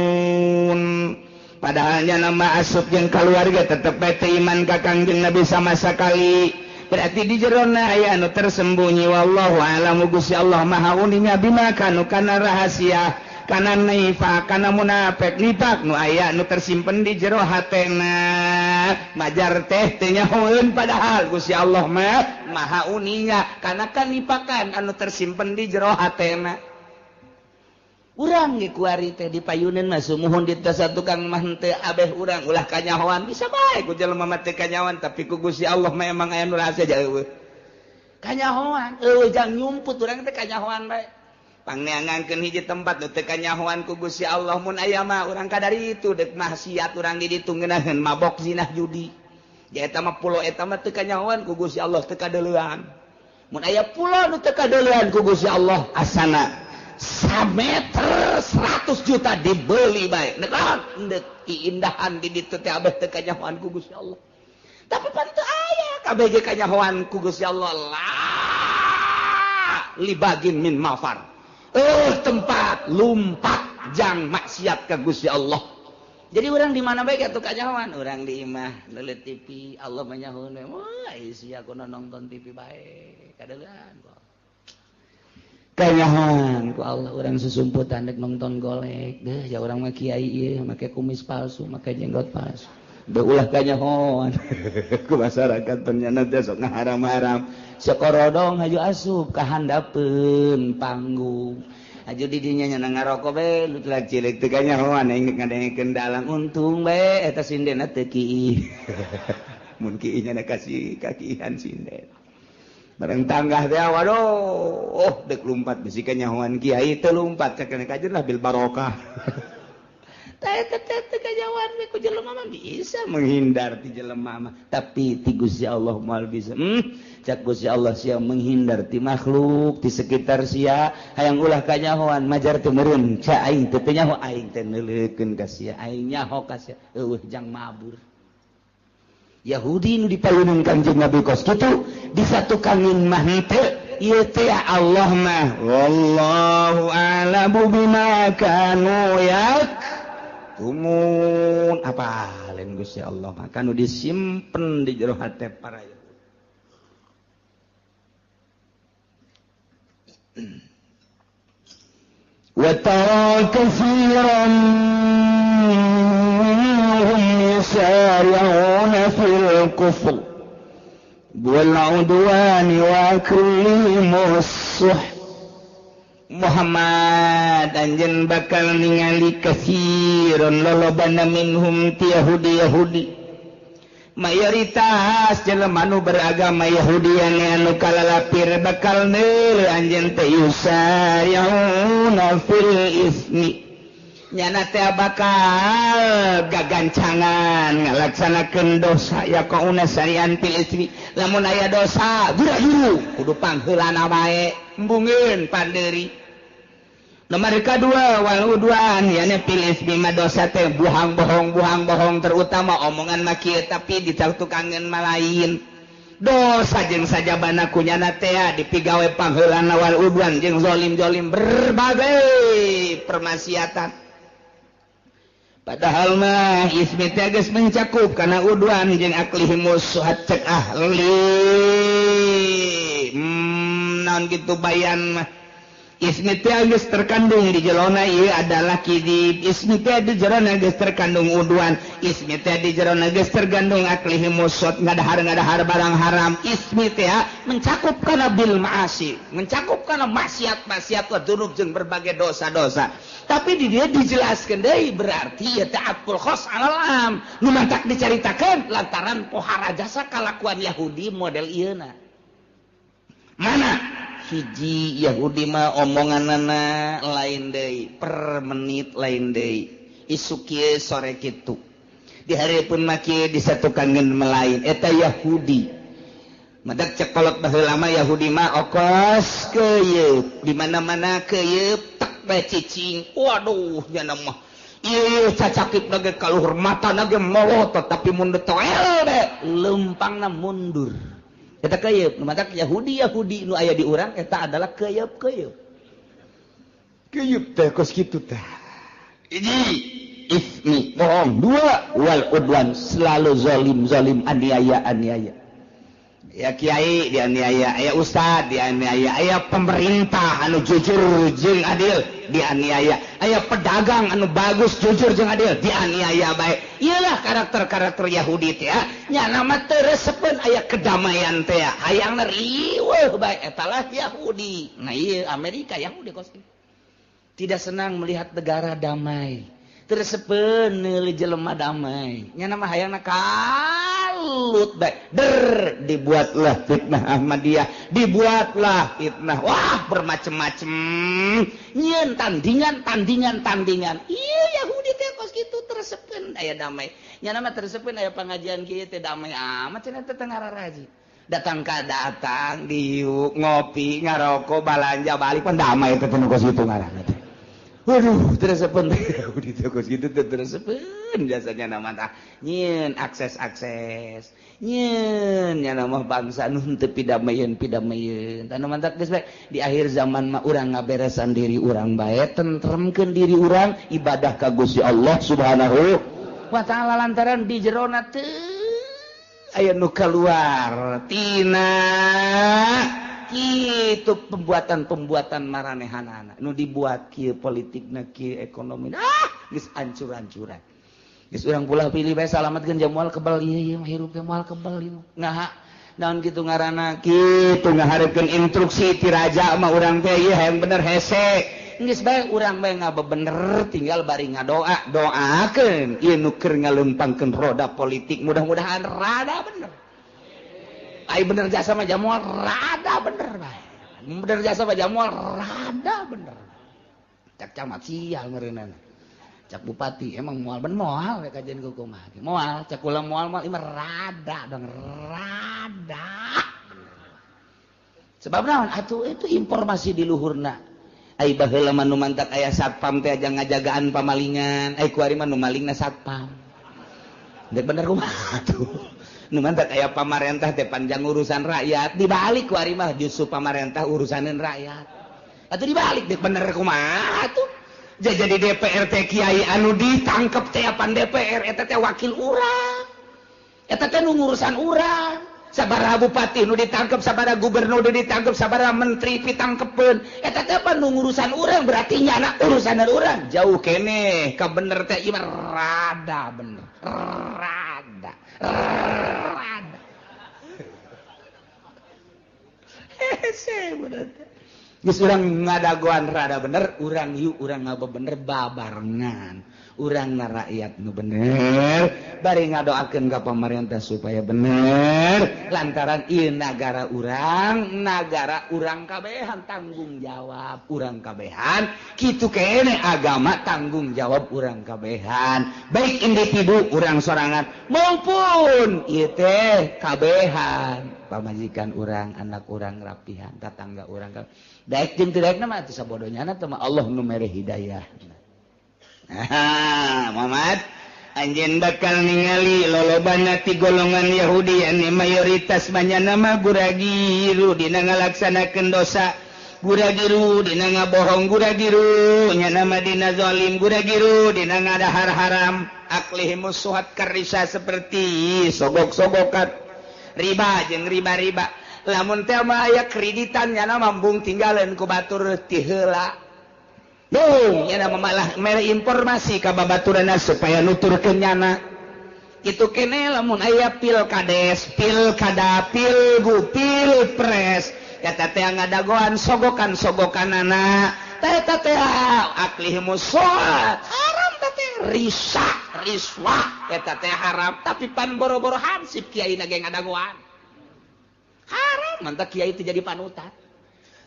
Padahalnya nama asup jeung keluarga tetep bae teu iman ka Kangjeng Nabi sama sekali. Berarti di jerona aya anu tersembunyi wallahu a'lamu Gusti Allah maha uninga bima kanu kana rahasia kana nifaq kana munafik nifaq nu aya nu tersimpen di jero hatena majar teh teu nyahoeun padahal Gusti Allah mah maha uninga kana kanipakan anu tersimpen di jero hatena. Urang ge kuari teh dipayuneun mah sumuhun di tas tukang mah henteu abeh urang ulah kanyahoan bisa bae ku jelema mah teu kanyahoan tapi ku Gusti Allah mah emang aya nu rahasia jauh kanyahoan eueuh jang nyumput urang teh kanyahoan bae pangneangankeun hiji tempat nu teu kanyahoan ku Gusti Allah mun aya mah urang kadari itu deuk maksiat urang di ditu ngeunaheun mabok zinah judi ja eta mah pulo eta mah teu kanyahoan ku Gusti Allah teu kadeulean mun aya pulo nu teu kadeulean ku Gusti Allah asana sameter 100 juta dibeli bae nek keindahan di ditu teh abeh teu kanyahoan ku Gusti Allah tapi pan teu aya kabeh ge kanyahoan ku Gusti Allah la libagin min mafar tempat lumpat jang maksiat ka Gusti Allah. Jadi urang di mana bae atuh kanyahoan urang di imah leuleut TV Allah mah nyahoeun wah sia kudu nonton TV bae kadeulean kanyahoan ku Allah urang susumputan dek nonton golek deh ya urang mah kiai ieu make kumis palsu make jenggot palsu deh ulah kanyahoan ku masyarakat ternyata teh sok ngaharam-haram sakorodong haju asup ka handapeun panggung haju di dinya nya ngarokok bae lu telah cilik teu kanyahoan aing ngadengekeun dalang untung bae eta sindena teu kiih mun kiih nya kasih kakihan sinden bareng tanggah teh waduh oh dek lumpat bisi kanyahoan kiai teu lumpat cek kajen lah bil barokah teh teh kanyahoan we ku jelema mah bisa menghindar ti jelema mah tapi ti Gusti Allah moal bisa cak Gusti Allah sia menghindar ti makhluk di sekitar sia hayang ulah kanyahoan majar teu meureun ca aing teu nyaho aing teh neuleukeun ka sia aing nyaho ka sia eueuh jang mabur Yahudi nu dipayunan Kanjeng Nabi kos kitu disatukanin mah henteu ieu teh Allah mah wallahu a'lamu bima kanu yaktumun apa lain Gusti Allah mah kanu disimpen di jero hate para Yahudi. Wa tara katsiran يسارعون في الكفر والعدوان وأكلهم السحت. Muhammad anjeun bakal ningali katsiran lolobana minhum ti Yahudi Yahudi mayoritas jelema nu beragama Yahudi anu kalalapir bakal neuleuh anjeun teh yusari'una fil ismi nyana teh bakal gagancangan ngalaksanakeun dosa ya kauna sarian fil ismi lamun aya dosa gura-guru kudu pangheulana wae embungeun pandeuri. Nomor kedua wal udwan yana fil ismi mah dosa teh buhang bohong terutama omongan mah kieu tapi ditukangeun mah lain dosa jeung sajabana ku nyana teh dipigawe pangheulana wal udwan jeung zalim-zalim berbagai permaksiatan. Padahal mah ismi teh geus mencakup kana udwan jeung aklihimus suhat cek ahli naon kitu bayan mah ismi teh geus terkandung di jerona ieu adalah kidib ismi teh di jerona geus terkandung udwan ismi teh di jerona geus terkandung aklihimus suhat ngadahar-ngadahar barang haram ismi teh mencakup kana bil ma'asi mencakup kana maksiat-maksiat wa dzunub jeung berbagai dosa-dosa. Tapi di dia dijelaskan deui berarti ya ta'atul khos alal am nu mantak dicaritakeun lantaran pohara jasa kalakuan Yahudi model ieuna. Mana hiji Yahudi mah omonganana lain deui per menit lain deui isuk kieu sore kitu di hareupeun mah kieu disatukankeun melain eta Yahudi. Madak cekolot baheula mah Yahudi mah okos keuyeup di mana-mana keuyeup cicing waduh nyana mah ieu cacakip nage kaluhur matana ge molotot tapi mun detoel de lempangna mundur eta keuyeup nu matak Yahudi Yahudi nu aya di urang eta adalah keuyeup keuyeup keuyeup teh kos kitu teh hiji ismi bohong dua wal udwan selalu zalim zalim aniaya aniaya Ya kiai dianiaya, aya ustad dianiaya, aya pemerintah anu jujur jeung adil dianiaya, aya pedagang anu bagus jujur jeung adil dianiaya bae. Iyalah karakter-karakter Yahudi teh nya nama teu resepeun aya kedamaian teh, hayangna riweuh bae eta lah Yahudi. Nah ieu Amerika Yahudi kos tidak senang melihat negara damai, teu resepeun neuli jelema damai, nya nama hayangna kalut bae. Der dibuatlah fitnah Ahmadiyah, dibuatlah fitnah, wah bermacam-macam nyieun tandingan. Ieu Yahudi teh kos kitu teu resepeun aya damai, nya nama teu resepeun aya pangajian kieu teh damai amat cenah teh ngararaji. Datang ka datang diuk ngopi ngarokok balanja balik pan damai teh nu kos kitu ngaranna teh. Waduh, teresepeun Yahudi teh kos kitu teh teresepeun jasanya nama tah nyieun akses-akses nyieun nya nama bangsa nu teu pidamayeun tah nu mantak geus bae di akhir zaman mah urang ngaberesan diri urang bae tentremkeun diri urang ibadah ka Gusti Allah Subhanahu wa taala lantaran di jerona teu aya nu kaluar tina kitu pembuatan-pembuatan maranehanana nu dibuat kieu politikna kieu ekonomi geus ancur-ancuran geus urang pulah pilih bae salametkeun jamual kebal ieu mah hirup teh moal kebal ieu nah naon kitu ngaranna kitu ngahareupeun instruksi ti raja mah urang teh ieu hayang bener hese geus bae urang bae ngabebener tinggal bari ngadoa doakeun ieu nu keur ngalempangkeun roda politik mudah-mudahan rada bener. Ai bener jasa mah jamual rada bener bae. Bener jasa mah jamual rada bener. Cak camat sial meureunana. Cak bupati emang moal ben moal we kajian kumaha. Moal cak kula moal moal ieu rada dong rada bener. Sebab naon atuh itu informasi di luhurna. Ai baheula mah nu mantak aya satpam teh aja ngajagaan pamalingan, ai kuari mah nu malingna satpam. Dek bener kumaha atuh. Nu mantak aya pamarentah teh panjang urusan rakyat, dibalik ku ari mah justru pamarentah urusaneun rakyat. Atuh dibalik dek bener kumaha atuh. Jadi DPR teh kiai anu ditangkep teh apan DPR eta teh wakil urang. Eta teh nu ngurusan urang. Sabaraha bupati nu ditangkep, sabaraha gubernur nu ditangkep, sabaraha menteri pitangkepeun. Eta teh pan nu ngurusan urang berarti nyana urusaneun urang. Jauh keneh ka bener teh ieu mah rada bener. Rada. Rada. Hese bener. Geus urang ngadagoan rada bener, urang yuk urang ngabebener babarengan. Urang na rakyat nu bener, bari ngadoakeun ka pamarentah supaya bener. Lantaran ieu nagara urang kabehan tanggung jawab urang kabehan. Kitu keneh agama tanggung jawab urang kabehan. Baik individu urang sorangan maupun ieu teh kabehan. Pamajikan urang, anak urang rapihan, tatangga urang. Daek jeung teu daekna mah atuh sabodohnyana teh mah Allah nu mere hidayah. Nah, Muhammad anjeun bakal ningali lolobana ti golongan Yahudi anu mayoritas banyana mah guragiru dina ngalaksanakeun dosa, guragiru dina ngabohong, guragiru nya mah dina zalim, guragiru dina ngadahar haram, aklihimus suhat karisa seperti sogok-sogokan riba jeung riba-riba. Lamun teh mah aya kreditan nyana mambung tinggalan ku batur ti heula. Bung, nyana malah mere informasi ka babaturanna supaya nuturkeun nyana. Kitu keneh lamun aya pilkades, pilkada, pilgu, pilpres, eta teh ngadagoan sogokan-sogokanana. Eta teh aklihimus suhat haram teh risa, riswah eta teh haram, tapi pan boro-boro hansip kiai na ge ngadagoan. Haram mantak kiai teh jadi panutan.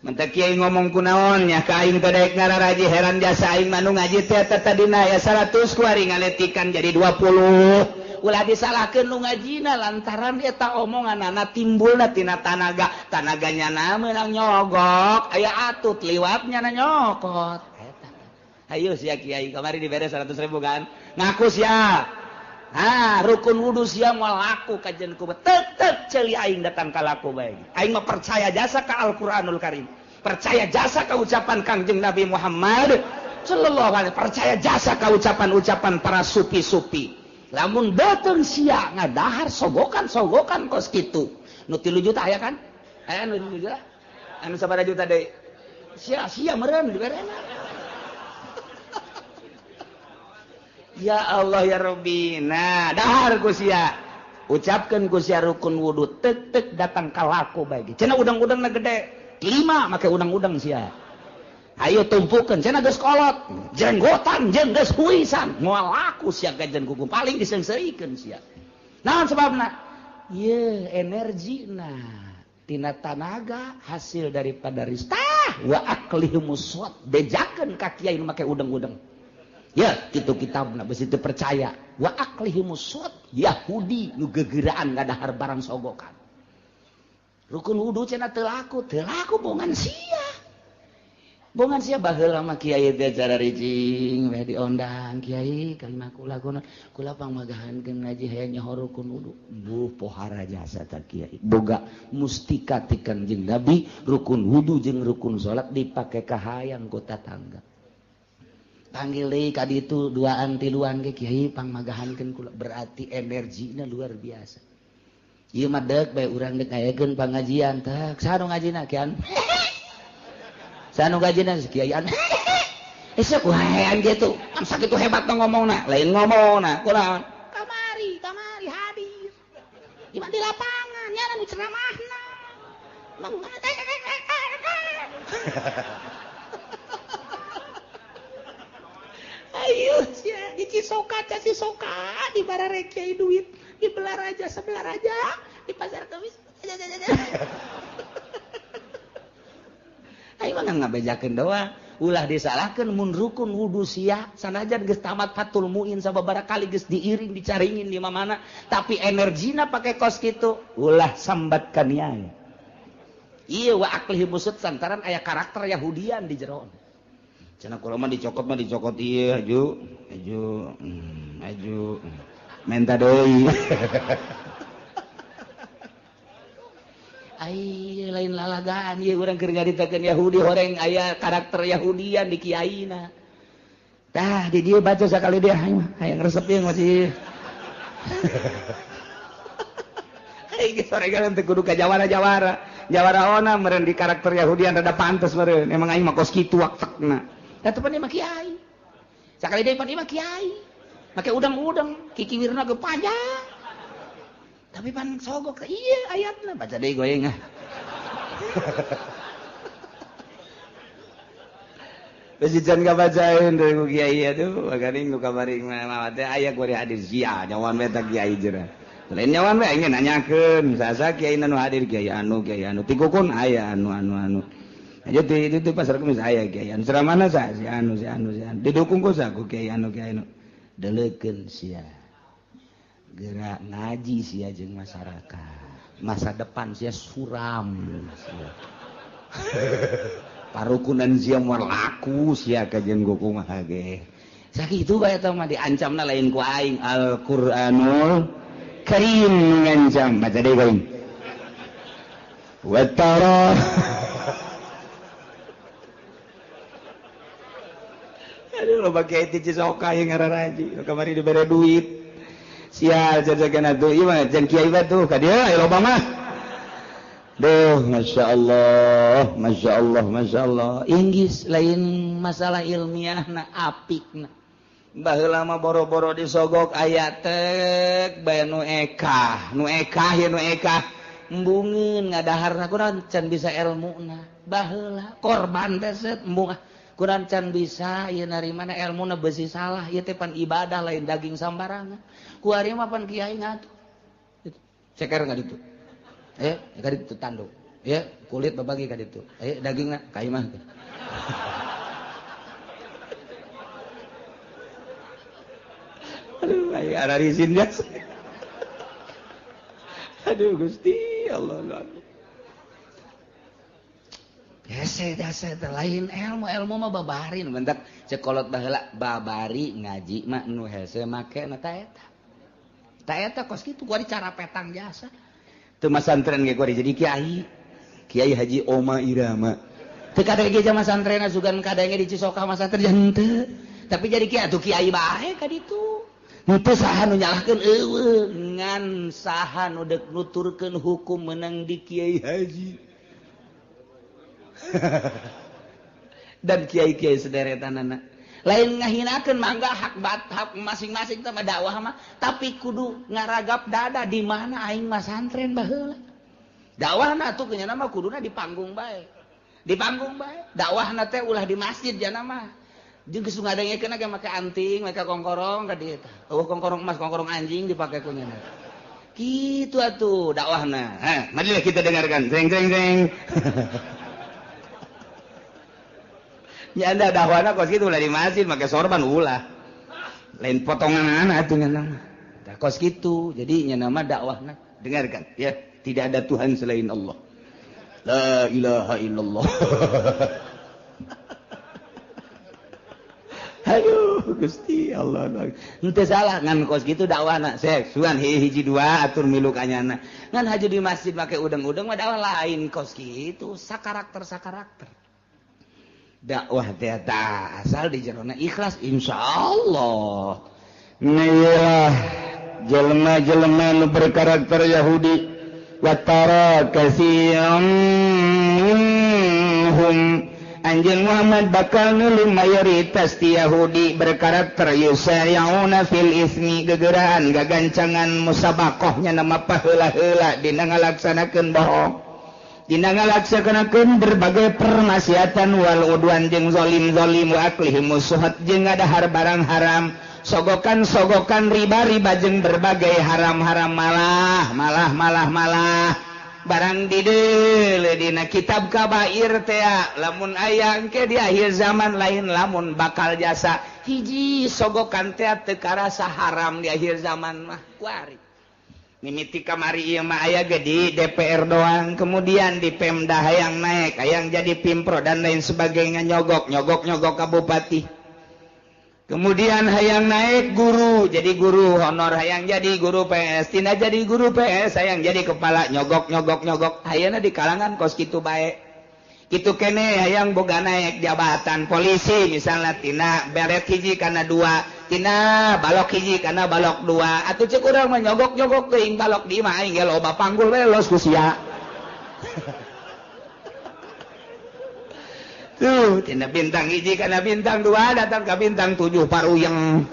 Mantak kiai ngomong kunaon nya ka aing teh daek ngararaji heran jasa aing mah nu ngaji teh eta tadina aya 100 kuari ngaletikan jadi 20. Ulah disalahkeun nu ngajina lantaran eta omonganana timbulna tina tanaga, tanaganya na meunang nyogok, aya atut liwatnya na nyokot. Eta. Hayu sia kiai kamari dibere 100.000 kan. Ngaku sia. Ah, rukun wudu sia moal laku kajian ku tetep ceuli aing datang ka laku bae. Aing mah percaya jasa ka Al-Qur'anul Karim. Percaya jasa ka ucapan Kangjeng Nabi Muhammad sallallahu alaihi, percaya jasa ka ucapan-ucapan para supi-supi. Lamun beuteung sia ngadahar sogokan-sogokan kos kitu. Nu 3 juta aya kan? Aya nu 3 juta. Anu sabaraha juta deui? Sia-sia meureun diberena. Ya Allah ya Rabbi. Nah, dahar ku sia. Ucapkeun ku sia rukun wudu tek tek datang ka laku bae. Cenah udang-udangna gede. 5 make udang-udang sia. Ayo tumpukeun cenah geus kolot, jenggotan jeung geus huisan. Moal laku sia gajen kuku paling diseungseurikeun sia. Naon sebabna? Ye energina tina tanaga hasil daripada ristah wa aklihimus bejakeun ka kiai nu make udang-udang. Ya, kitu kitabna besi teu percaya. Wa aklihimus Yahudi nu gegeraan ngadahar barang sogokan. Rukun wudu cenah teu laku bongan sia. Bongan sia baheula mah kiai teh cara ricing we diondang kiai kalimah kula kuna kula pangmagahankeun ngaji hayang nyaho rukun wudu. Buh pohara jasa ta kiai. Boga mustika ti Kanjeng Nabi rukun wudu jeung rukun salat dipake ka hayang ku tatangga. Panggil deui ka ditu duaan tiluan ge kiai pangmagahankeun kula berarti energina luar biasa. Ieu mah deuk bae urang deuk ngayakeun pangajian teh saha nu ngajina kian. Saha nu ngajina kiaian. Esuk waean kitu. Sakitu hebat ngomongna, lain ngomongna kunaon? Kamari, kamari hadir. Di di lapangan nya nu ceramahna. Ayo sia di Cisoka, Cisoka di barare kiai duit, di Belaraja sebelah raja, di pasar Kamis. Ayo mah ngabejakeun doang, ulah disalahkeun mun rukun wudu sia sanajan geus tamat Fathul Muin sababaraha kali geus diiring dicaringin di mana-mana, tapi energina pake kos kitu, ulah sambat kaniaya. Ieu wa aklihi musud santaran aya karakter Yahudian di jero. Cenah kula mah dicokot ieu aju aju aju menta deui. Ai lain lalagaan ieu urang keur ngaritakeun Yahudi horeng aya karakter Yahudian di kiaina. Tah di dieu baca sakali dia hayang resep ieu masih. Ai geus soregan teu kudu ka jawara-jawara. Jawara ona meureun di karakter Yahudian rada pantes meureun. Emang aing mah kos kitu waktekna. Tah teu pan mah kiai. Sakali deui pan mah kiai. Make udang-udang, kikiwirna ge panjang. Tapi pan sogok iya ayatna baca deui goyeng ah. Besi can kabacaeun deui ku kiai atuh, bagaring nu kamari mah teh aya kuari hadir sia nyawan we teh kiai jera. Lain nyawan we aing nanyakeun, sasa kiai nu hadir kiai anu tikukun aya anu anu anu. Aja di itu pasar Kemis aya kiai anu ceramahna sa si anu si anu si anu didukung ku sa ku kiai anu kiai anu. Deleukeun sia. Gerak ngaji sia jeung masyarakat. Masa depan sia suram sia. Parukunan sia moal laku sia ka jeung kumaha ge. Sakitu bae eta mah diancamna lain ku aing Al-Qur'anul Karim ngancam baca deui aing. Wa tara aduh loba kiai ti Cisoka ieu ngararaji kamari dibere duit. Sial jajagan atuh ieu mah can kiai batuh ka dieu aya loba mah. Duh masyaallah masyaallah masyaallah inggis lain masalah ilmiahna apikna. Baheula mah boro-boro disogok aya tek bae nu ekah ye nu ekah embungeun ngadaharna kurang can bisa elmuna. Baheula korban teh set embung kurang can bisa ieu narimana elmuna beusi salah ieu teh pan ibadah lain daging sambarangan. Ku ari mah pan kiai ngatuh. Ceker ka ditu. Ka ditu tanduk. Ya, kulit babagi ka ditu. Dagingna ka imah. Aduh, aing ararisin jas. Aduh Gusti Allah Allah. Hese jasa teh lain ilmu, ilmu mah babarin bentak cekolot baheula babari ngaji mah nu hese make na ta eta. Ta eta kos kitu kuari cara petang jasa. Teu masantren ge kuari jadi kiai. Kiai Haji Oma Irama. Teu kadenge ge masantrenna sugan kadenge di Cisoka masantren henteu. Tapi jadi kiai atuh kiai bae ka ditu. Henteu saha nu nyalahkeun eueuh ngan saha nu deuk nuturkeun hukum meunang di Kiai Haji. Dan kiai-kiai sederetanana. Lain ngahinakeun mangga hak hak masing-masing teh mah dakwah mah, tapi kudu ngaragap dada di mana aing mah santren baheula. Dakwahna atuh kenyana mah kuduna di panggung bae. Di panggung bae. Dakwahna teh ulah di masjid jana mah. Jeung geus ngadengekeun ge make anting, make kongkorong ka dieu tah. Eueuh kongkorong emas, kongkorong anjing dipake ku nyana. Kitu atuh dakwahna. Hah, marilah kita dengarkan. Jeng jeng jeng. Ya anda dakwahna kos kitu ulah di masjid make sorban ulah. Lain potongan atuh nya mah. Tah kos kitu. Jadi nya nama dakwahna dengarkan ya, tidak ada Tuhan selain Allah. La ilaha illallah. Aduh Gusti Allah. Henteu salah ngan kos kitu dakwahna. Sek sugan hiji dua atur milu ka nyana. Ngan haju di masjid make udeng-udeng mah dakwah lain kos kitu, sakarakter-sakarakter. Dakwah teh asal di jerona ikhlas insyaallah. Nah, jelema-jelema nu berkarakter Yahudi watara katsiran minhum anjeun Muhammad bakal nulung mayoritas ti Yahudi berkarakter yusari'una fil ismi gegeraan gagancangan musabaqahnya nama paheula-heula dina ngalaksanakeun bohong dina ngalaksanakeun berbagai permaksiatan wal udwan jeung zalim-zalim wa aklihim suhat jeung ngadahar barang haram sogokan-sogokan riba-riba jeung berbagai haram-haram malah malah malah malah barang dideule dina kitab kabair teh lamun aya engke di akhir zaman lain lamun bakal jasa hiji sogokan teh teu karasa haram di akhir zaman mah kuari mimiti kamari ieu mah aya ge di DPR doang kemudian di Pemda hayang naik hayang jadi Pimpro dan lain sebagainya nyogok nyogok nyogok ka bupati kemudian hayang naik guru jadi guru honor hayang jadi guru PS tina jadi guru PS hayang jadi kepala nyogok nyogok nyogok hayana di kalangan kos kitu bae kitu kene hayang boga naik jabatan polisi misalnya tina beret hiji kana dua tina balok hiji kana balok dua atuh cek urang mah nyogok-nyogok teuing balok di imah aing ge loba panggul we los ku sia. Tuh tina bintang hiji kana bintang dua datang ka bintang 7 paruyeng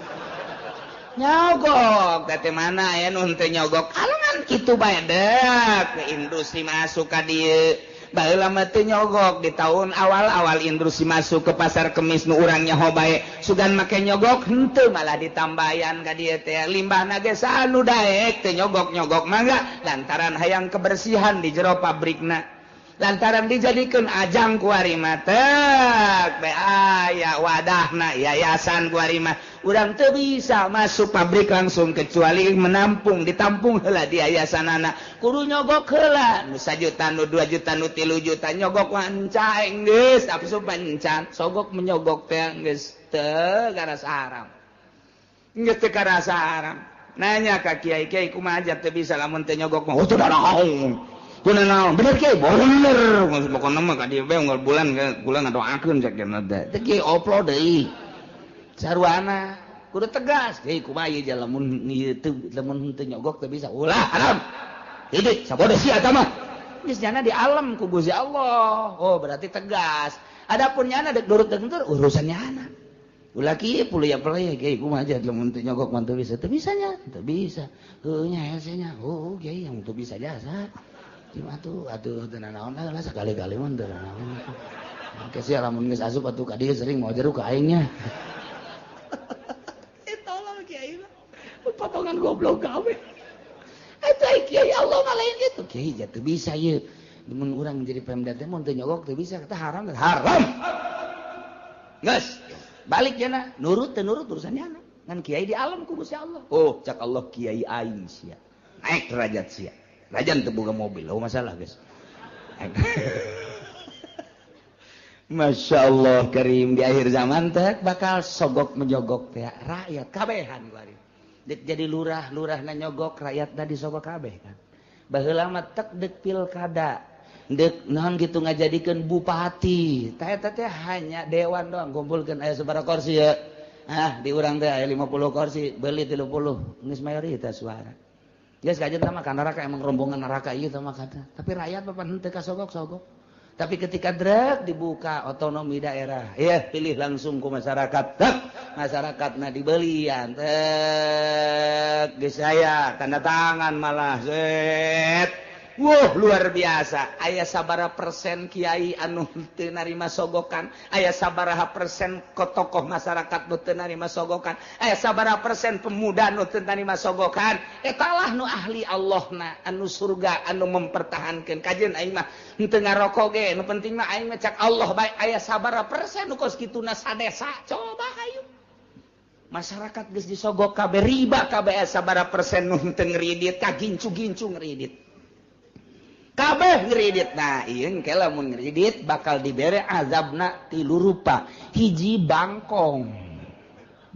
nyogok teh mana aya nu henteu nyogok kalangan kitu bae deuk ke industri masuk ka dieu. Baheula mah teu nyogok di tahun awal-awal industri masuk ke pasar kemis nu urang nyaho bae sugan make nyogok henteu malah ditambayan ka dieu teh limbahna ge sanu daek teu nyogok-nyogok mangga lantaran hayang kebersihan di jero pabrikna lantaran dijadikeun ajang kuari mah tek be aya wadahna yayasan kuari mah urang teu bisa masuk pabrik langsung kecuali menampung ditampung heula di yayasanana kudu nyogok heula nu 1 juta nu 2 juta nu 3 juta nyogok wancaeng geus asup encan sogok menyogok teh geus teu karasa haram geus teu karasa haram nanya ka kiai-kiai kumaha aja teu bisa lamun teu nyogok mah teu daraung kunaon bener kiai bener pokona mah ka dieu bae unggal bulan bulan ngadoakeun cek dina teh teh kiai oplo deui sarwana kudu tegas kiai kumaha ieu lamun ieu teu lamun teu nyogok teu bisa ulah haram titik sabodo sia eta mah geus nyana di alam ku Gusti Allah oh berarti tegas adapun nyana deuk nurut deuk henteu urusan nyana ulah kieu puluh ya pelaya kiai kumaha aja lamun teu nyogok mah teu bisa teu bisa nya teu bisa heuh nya hese nya oh kiai yang teu bisa jasa cuma tuh atuh teu nanaon lah sakali-kali mah teu nanaon. Engke sia lamun geus asup atuh ka dieu sering mau jeruk ka aing nya. Eh tolol kiai mah. Potongan goblok gawe. Eta kiai Allah mah lain kitu. Kiai ja teu bisa ieu. Mun urang jadi Pemda teh mun teu nyogok teu bisa kata haram haram. Geus balik jana nurut teu nurut urusan nyana. Ngan kiai di alam ku Gusti Allah. Oh, cak Allah kiai aing sia. Naik derajat sia. Rajan teu boga mobil, oh masalah guys. Masya Allah karim di akhir zaman teh bakal sogok menyogok teh rakyat kabehan kuari. Jadi lurah lurahna nyogok rakyatna disogok kabeh kan. Baheula mah tek deuk pilkada, deuk naon kitu ngajadikeun bupati. Tah eta teh hanya dewan doang kumpulkeun aya sabaraha kursi ya. Ah di urang teh aya 50 kursi beli 30 geus mayoritas suara. Geus kajen mah ka neraka emang rombongan neraka ieu teh mah kata. Tapi rakyat papan henteu kasogok-sogok. Tapi ketika drek dibuka otonomi daerah, ya pilih langsung ku masyarakat. Tek masyarakatna dibelian. Tek geus aya tanda tangan malah set. Wuh luar biasa. Aya sabaraha persen kiai anu teu narima sogokan, aya sabaraha persen tokoh masyarakat nu teu narima sogokan, aya sabaraha persen pemuda nu teu narima sogokan. Eta lah nu ahli Allahna anu surga anu mempertahankeun. Kajeun aing mah henteu ngarokok ge, nu penting mah aing mah cak Allah bae. Aya sabaraha persen nu kos kituna sadesa. Coba hayu. Masyarakat geus disogok kabeh riba kabeh aya sabaraha persen nu henteu ngridit, kagincu-gincu ngridit. Kabeh ngridit. Nah ieu engke lamun ngridit bakal dibere azabna tilu rupa. Hiji bangkong,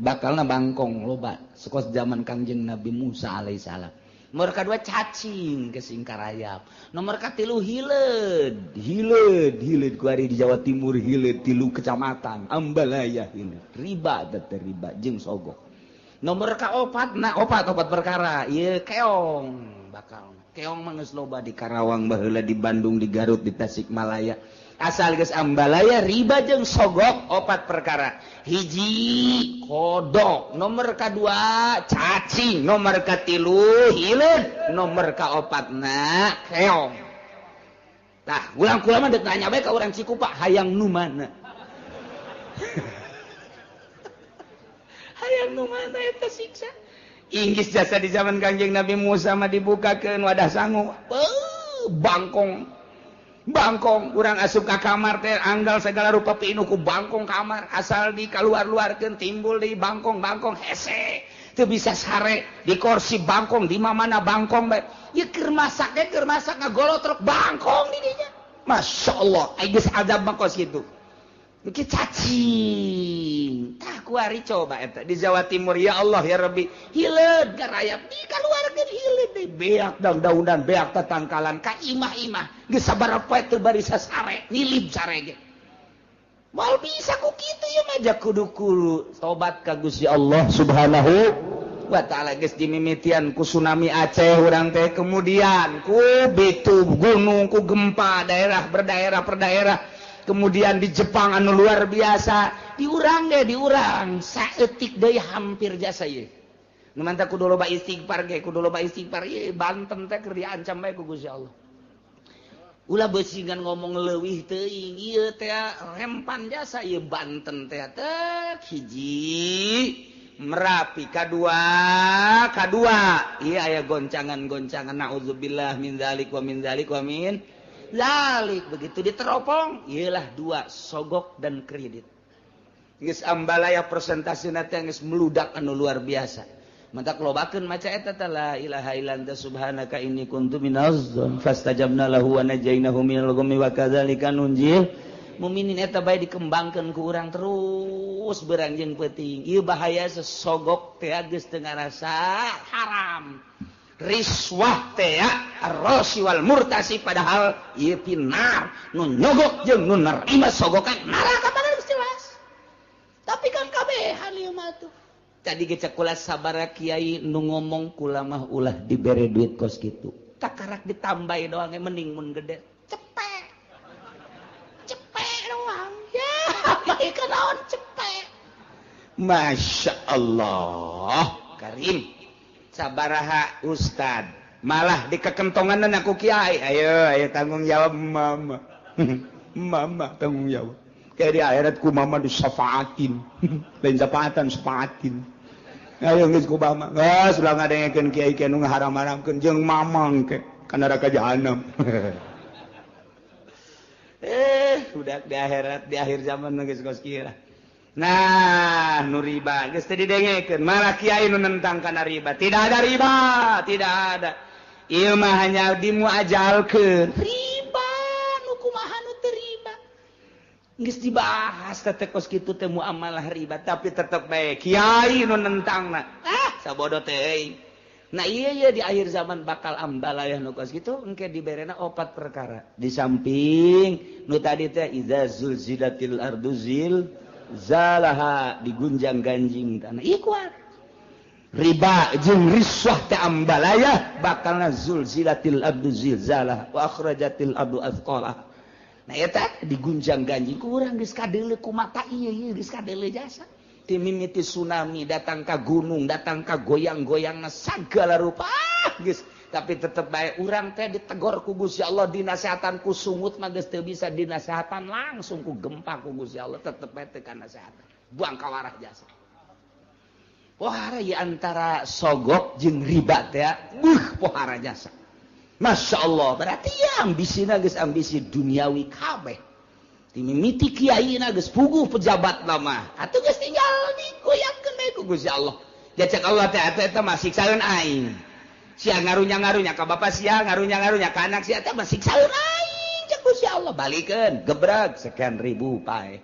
bakalna bangkong loba sekos zaman Kangjeng Nabi Musa alaihissalam. Nomor kadua cacing kesingkarayap. Nomor katilu hileud, hileud, hileud ku ari di Jawa Timur hileud tilu kecamatan Ambalaya hileud. Riba teh riba jeung sogok. Nomor kaopat, nah opat perkara ieu keong bakal. Keong mah geus loba di Karawang baheula, di Bandung, di Garut, di Tasikmalaya. Asal geus Ambalaya riba jeung sogok opat perkara. Hiji kodok, nomor kadua cacing, nomor katilu hileud, nomor kaopatna keong. Tah, ulang kula mah deuk nanya bae ka urang Cikupa, hayang nu mana? Hayang nu mana eta siksa? Inggris jasa di zaman Kangjeng Nabi Musa mah dibukakeun wadah sangu. Bangkong. Bangkong urang asup ka kamar teh anggal segala rupa pinuh ku bangkong kamar, asal di kaluar-luarkeun timbul di bangkong-bangkong hese. Teu bisa sare di kursi bangkong di mana bangkong bae. Ieu keur masak ge keur masak ngagolotrok bangkong di dinya. Masyaallah, ai geus azab mah kos kitu. Engke cacing. Tah kuari coba eta di Jawa Timur ya Allah ya Rabbi. Hileud garayap di kaluarkeun hileud deui beak daun-daunan beak tatangkalan ka imah-imah geus sabaraha poe teu barisa sare nilib sare ge. Moal bisa ku kitu ieu mah ja kudu kudu tobat ka Gusti Allah Subhanahu wa taala. Geus dimimitian ku tsunami Aceh urang teh, kemudian ku bitu gunung ku gempa daerah berdaerah per daerah. Kemudian di Jepang anu luar biasa, diurang deh diurang saeutik deui hampir jasa ieu. Nu mantap kudu loba istighfar ge, kudu loba istighfar ieu Banten teh keur diancam bae ku Gusti Allah. Ulah beusingan ngomong leuwih teuing ieu teh rempan jasa ieu Banten teh teh hiji Merapi kadua kadua ieu aya goncangan-goncangan naudzubillah min dzalik wa min dzalik wa min lalik. Begitu diteropong ialah dua sogok dan kredit. Geus Ambalaya presentasina teh geus meludak anu luar biasa. Mantak lobakeun maca eta teh la ilaha illa anta subhanaka inni kuntu minaz zalimin fastajabna lahu wa najainahu minal ghammi wa kadzalika nunjil muminin. Eta bae dikembangkeun ku urang terus berang jeung peuting. Ieu bahaya sesogok teh geus teu ngarasa haram. Riswah teh ar-rasi wal murtasi, padahal ieu pinar nu nyogok jeung nu nerima sogokan neraka padahal geus jelas. Tapi kan kabehan ieu mah tuh. Tadi ge cek kula sabaraha kiai nu ngomong kula mah ulah dibere duit kos kitu. Takarak ditambahi doang ge mending mun gede. Cepek. Cepek doang. Ya, bae kanaon cepek. Masya Allah, Karim. Sabaraha ustad malah dikekentongan aku kiai, ayo ayo tanggung jawab mama. Mama tanggung jawab kayak di akhirat ku mama disafaatin lain syafaatan syafaatin ayo geus ku mama geus ulah ngadengekeun kiai kiai nu ngaharam-haramkeun jeung mamang ke ka neraka jahanam. Udah di akhirat di akhir zaman geus kos kieu. Nah, nu riba geus teu didengekeun, malah kiai nu nentang kana riba. Tidak ada riba, tidak ada. Ieu mah hanya dimuajalkeun. Riba nu kumaha nu teu riba. Geus dibahas teh kos kitu teh muamalah riba, tapi tetep bae kiai nu nentangna. Ah, sabodo teh euy. Nah, iya iya di akhir zaman bakal ambalayah nu kos kitu engke diberena opat perkara. Di samping nu tadi teh iza zulzilatil ardu zil Zalaha digunjang ganjing tanah. Ieu kuat. Riba jeung riswah teh ambalaya bakalna zulzilatil abdu zilzalah wa akhrajatil abdu athqalah. Nah eta digunjang ganjing ku urang geus kadeuleu ku mata ieu ieu geus kadeuleu jasa. Ti mimiti tsunami datang ka gunung, datang ka goyang-goyangna sagala rupa geus, tapi tetep bae urang teh ditegor ku Gusti Allah, dinasehatan ku sungut mah geus teu bisa dinasehatan langsung ku gempa ku Gusti Allah, tetep bae teu kanasehatan. Buang kawarah jasa. Pohara ya antara sogok jeung riba teh, buh pohara jasa. Masya Allah, berarti ya ambisina geus ambisi duniawi kabeh. Timimiti kiaina geus puguh pejabat lama. Atuh geus tinggal digoyangkeun bae ku Gusti Allah. Jacek Allah teh atuh eta mah siksaeun aing. Sia ngarunya-ngarunya ka bapa sia, ngarunya-ngarunya ka anak sia teh mah siksaeun aing cek Gusti Allah. Balikeun, gebreg sekian ribu pae.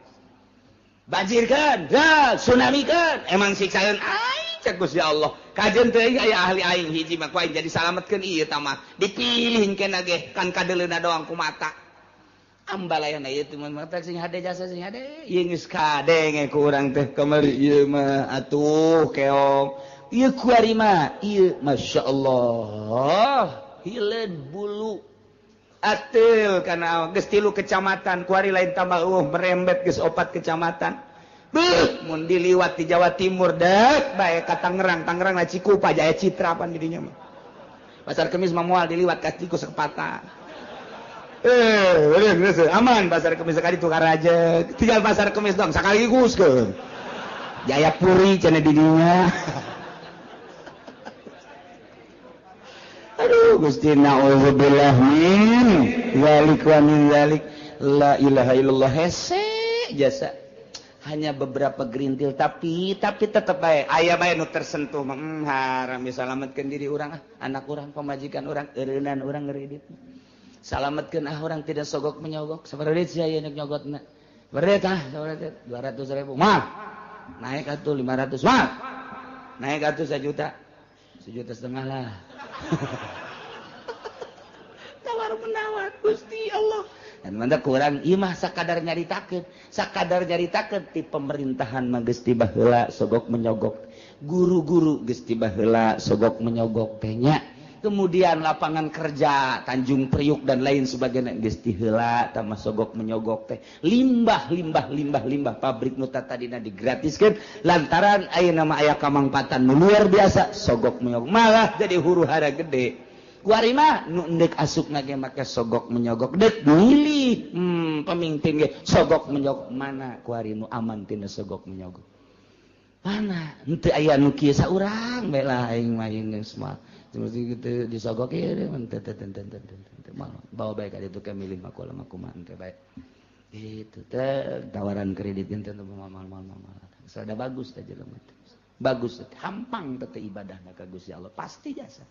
Banjirkeun, tsunamikeun, emang siksaeun aing cek Gusti Allah. Kajeun teuing aya ahli aing hiji mah ku aing jadi salametkeun ieu tah mah. Dipilih keneh ge kan kadeuleuna doang ku mata. Ambalayana ieu teh mah sing hade jasa sing hade. Ieu geus kadenge ku urang teh kamari ieu mah atuh keong. Ieu kuari mah ieu masyaallah hileun bulu. Atil kana geus 3 kecamatan kuari lain tambah eueuh merembet geus 4 kecamatan. Beuh mun diliwat di Jawa Timur dek bae ka Tangerang, Tangerang na Cikupa Jaya Citra pan di dinya mah. Pasar Kemis mah moal diliwat ka Ciku Sepata. Aman Pasar Kemis sekali tukar aja. Tinggal Pasar Kemis dong sekaligus ke. Jayapuri cenah di dinya. Aduh Gusti na'udzubillah min zalik wa min zalik la ilaha illallah hese jasa hanya beberapa gerintil tapi tetep bae aya bae nu tersentuh haram salametkeun diri urang ah anak urang pamajikan urang eureunnan urang ngeuridit salametkeun ah urang tidak sogok menyogok sabaraha duit sia ieu nyogotna beret ah sabaraha 200.000 mah naik atuh 500 mah naik atuh 1 juta 1,5 juta lah. Tawar menawar Gusti Allah. Dan mantap kurang ieu mah sakadar nyaritakeun ti pemerintahan mah geus ti baheula sogok menyogok. Guru-guru geus ti baheula sogok menyogok teh nya. Kemudian lapangan kerja Tanjung Priuk dan lain sebagainya geus ti heula tah mah sogok menyogok teh. Limbah pabrik nu tadina digratiskeun lantaran ayeuna mah aya kamangpatan nu luar biasa sogok menyogok malah jadi huru-hara gede. Kuari mah nu endek asupna ge make sogok menyogok dek milih pemimpin ge sogok menyogok mana kuari nu aman tina sogok menyogok. Mana henteu aya nu kieu saurang bae lah aing mah geus mah. Mesti gitu disogok ieu teu bawa bae ka ditu ke milih makola makumaha teh bae. Itu teh tawaran kredit teh mal. Sada bagus teh jelema teh. Bagus teh hampang teh ibadahna ka Gusti Allah pasti jasa.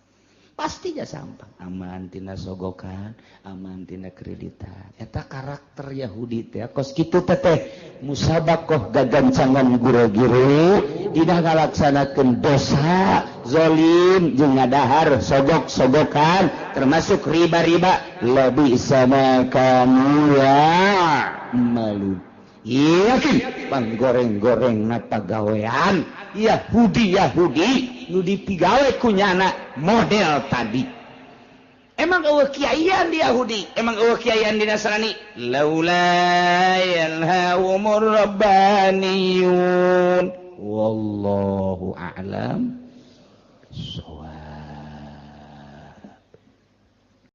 Pasti jasa hampang. Aman tina sogokan, aman tina kreditan. Eta karakter Yahudi teh kos kitu teh musabakoh gagancangan gure-gure dina ngalaksanakeun dosa zolim jeung ngadahar sogok-sogokan termasuk riba-riba lebih sama kamu ya malu yakin panggoreng-goreng na pagawean Yahudi nu dipigawe ku nyana model tadi emang eueuh kiaian di Yahudi emang eueuh kiaian di Nasrani laula yanhahumur rabbaniyun wallahu a'lam. So.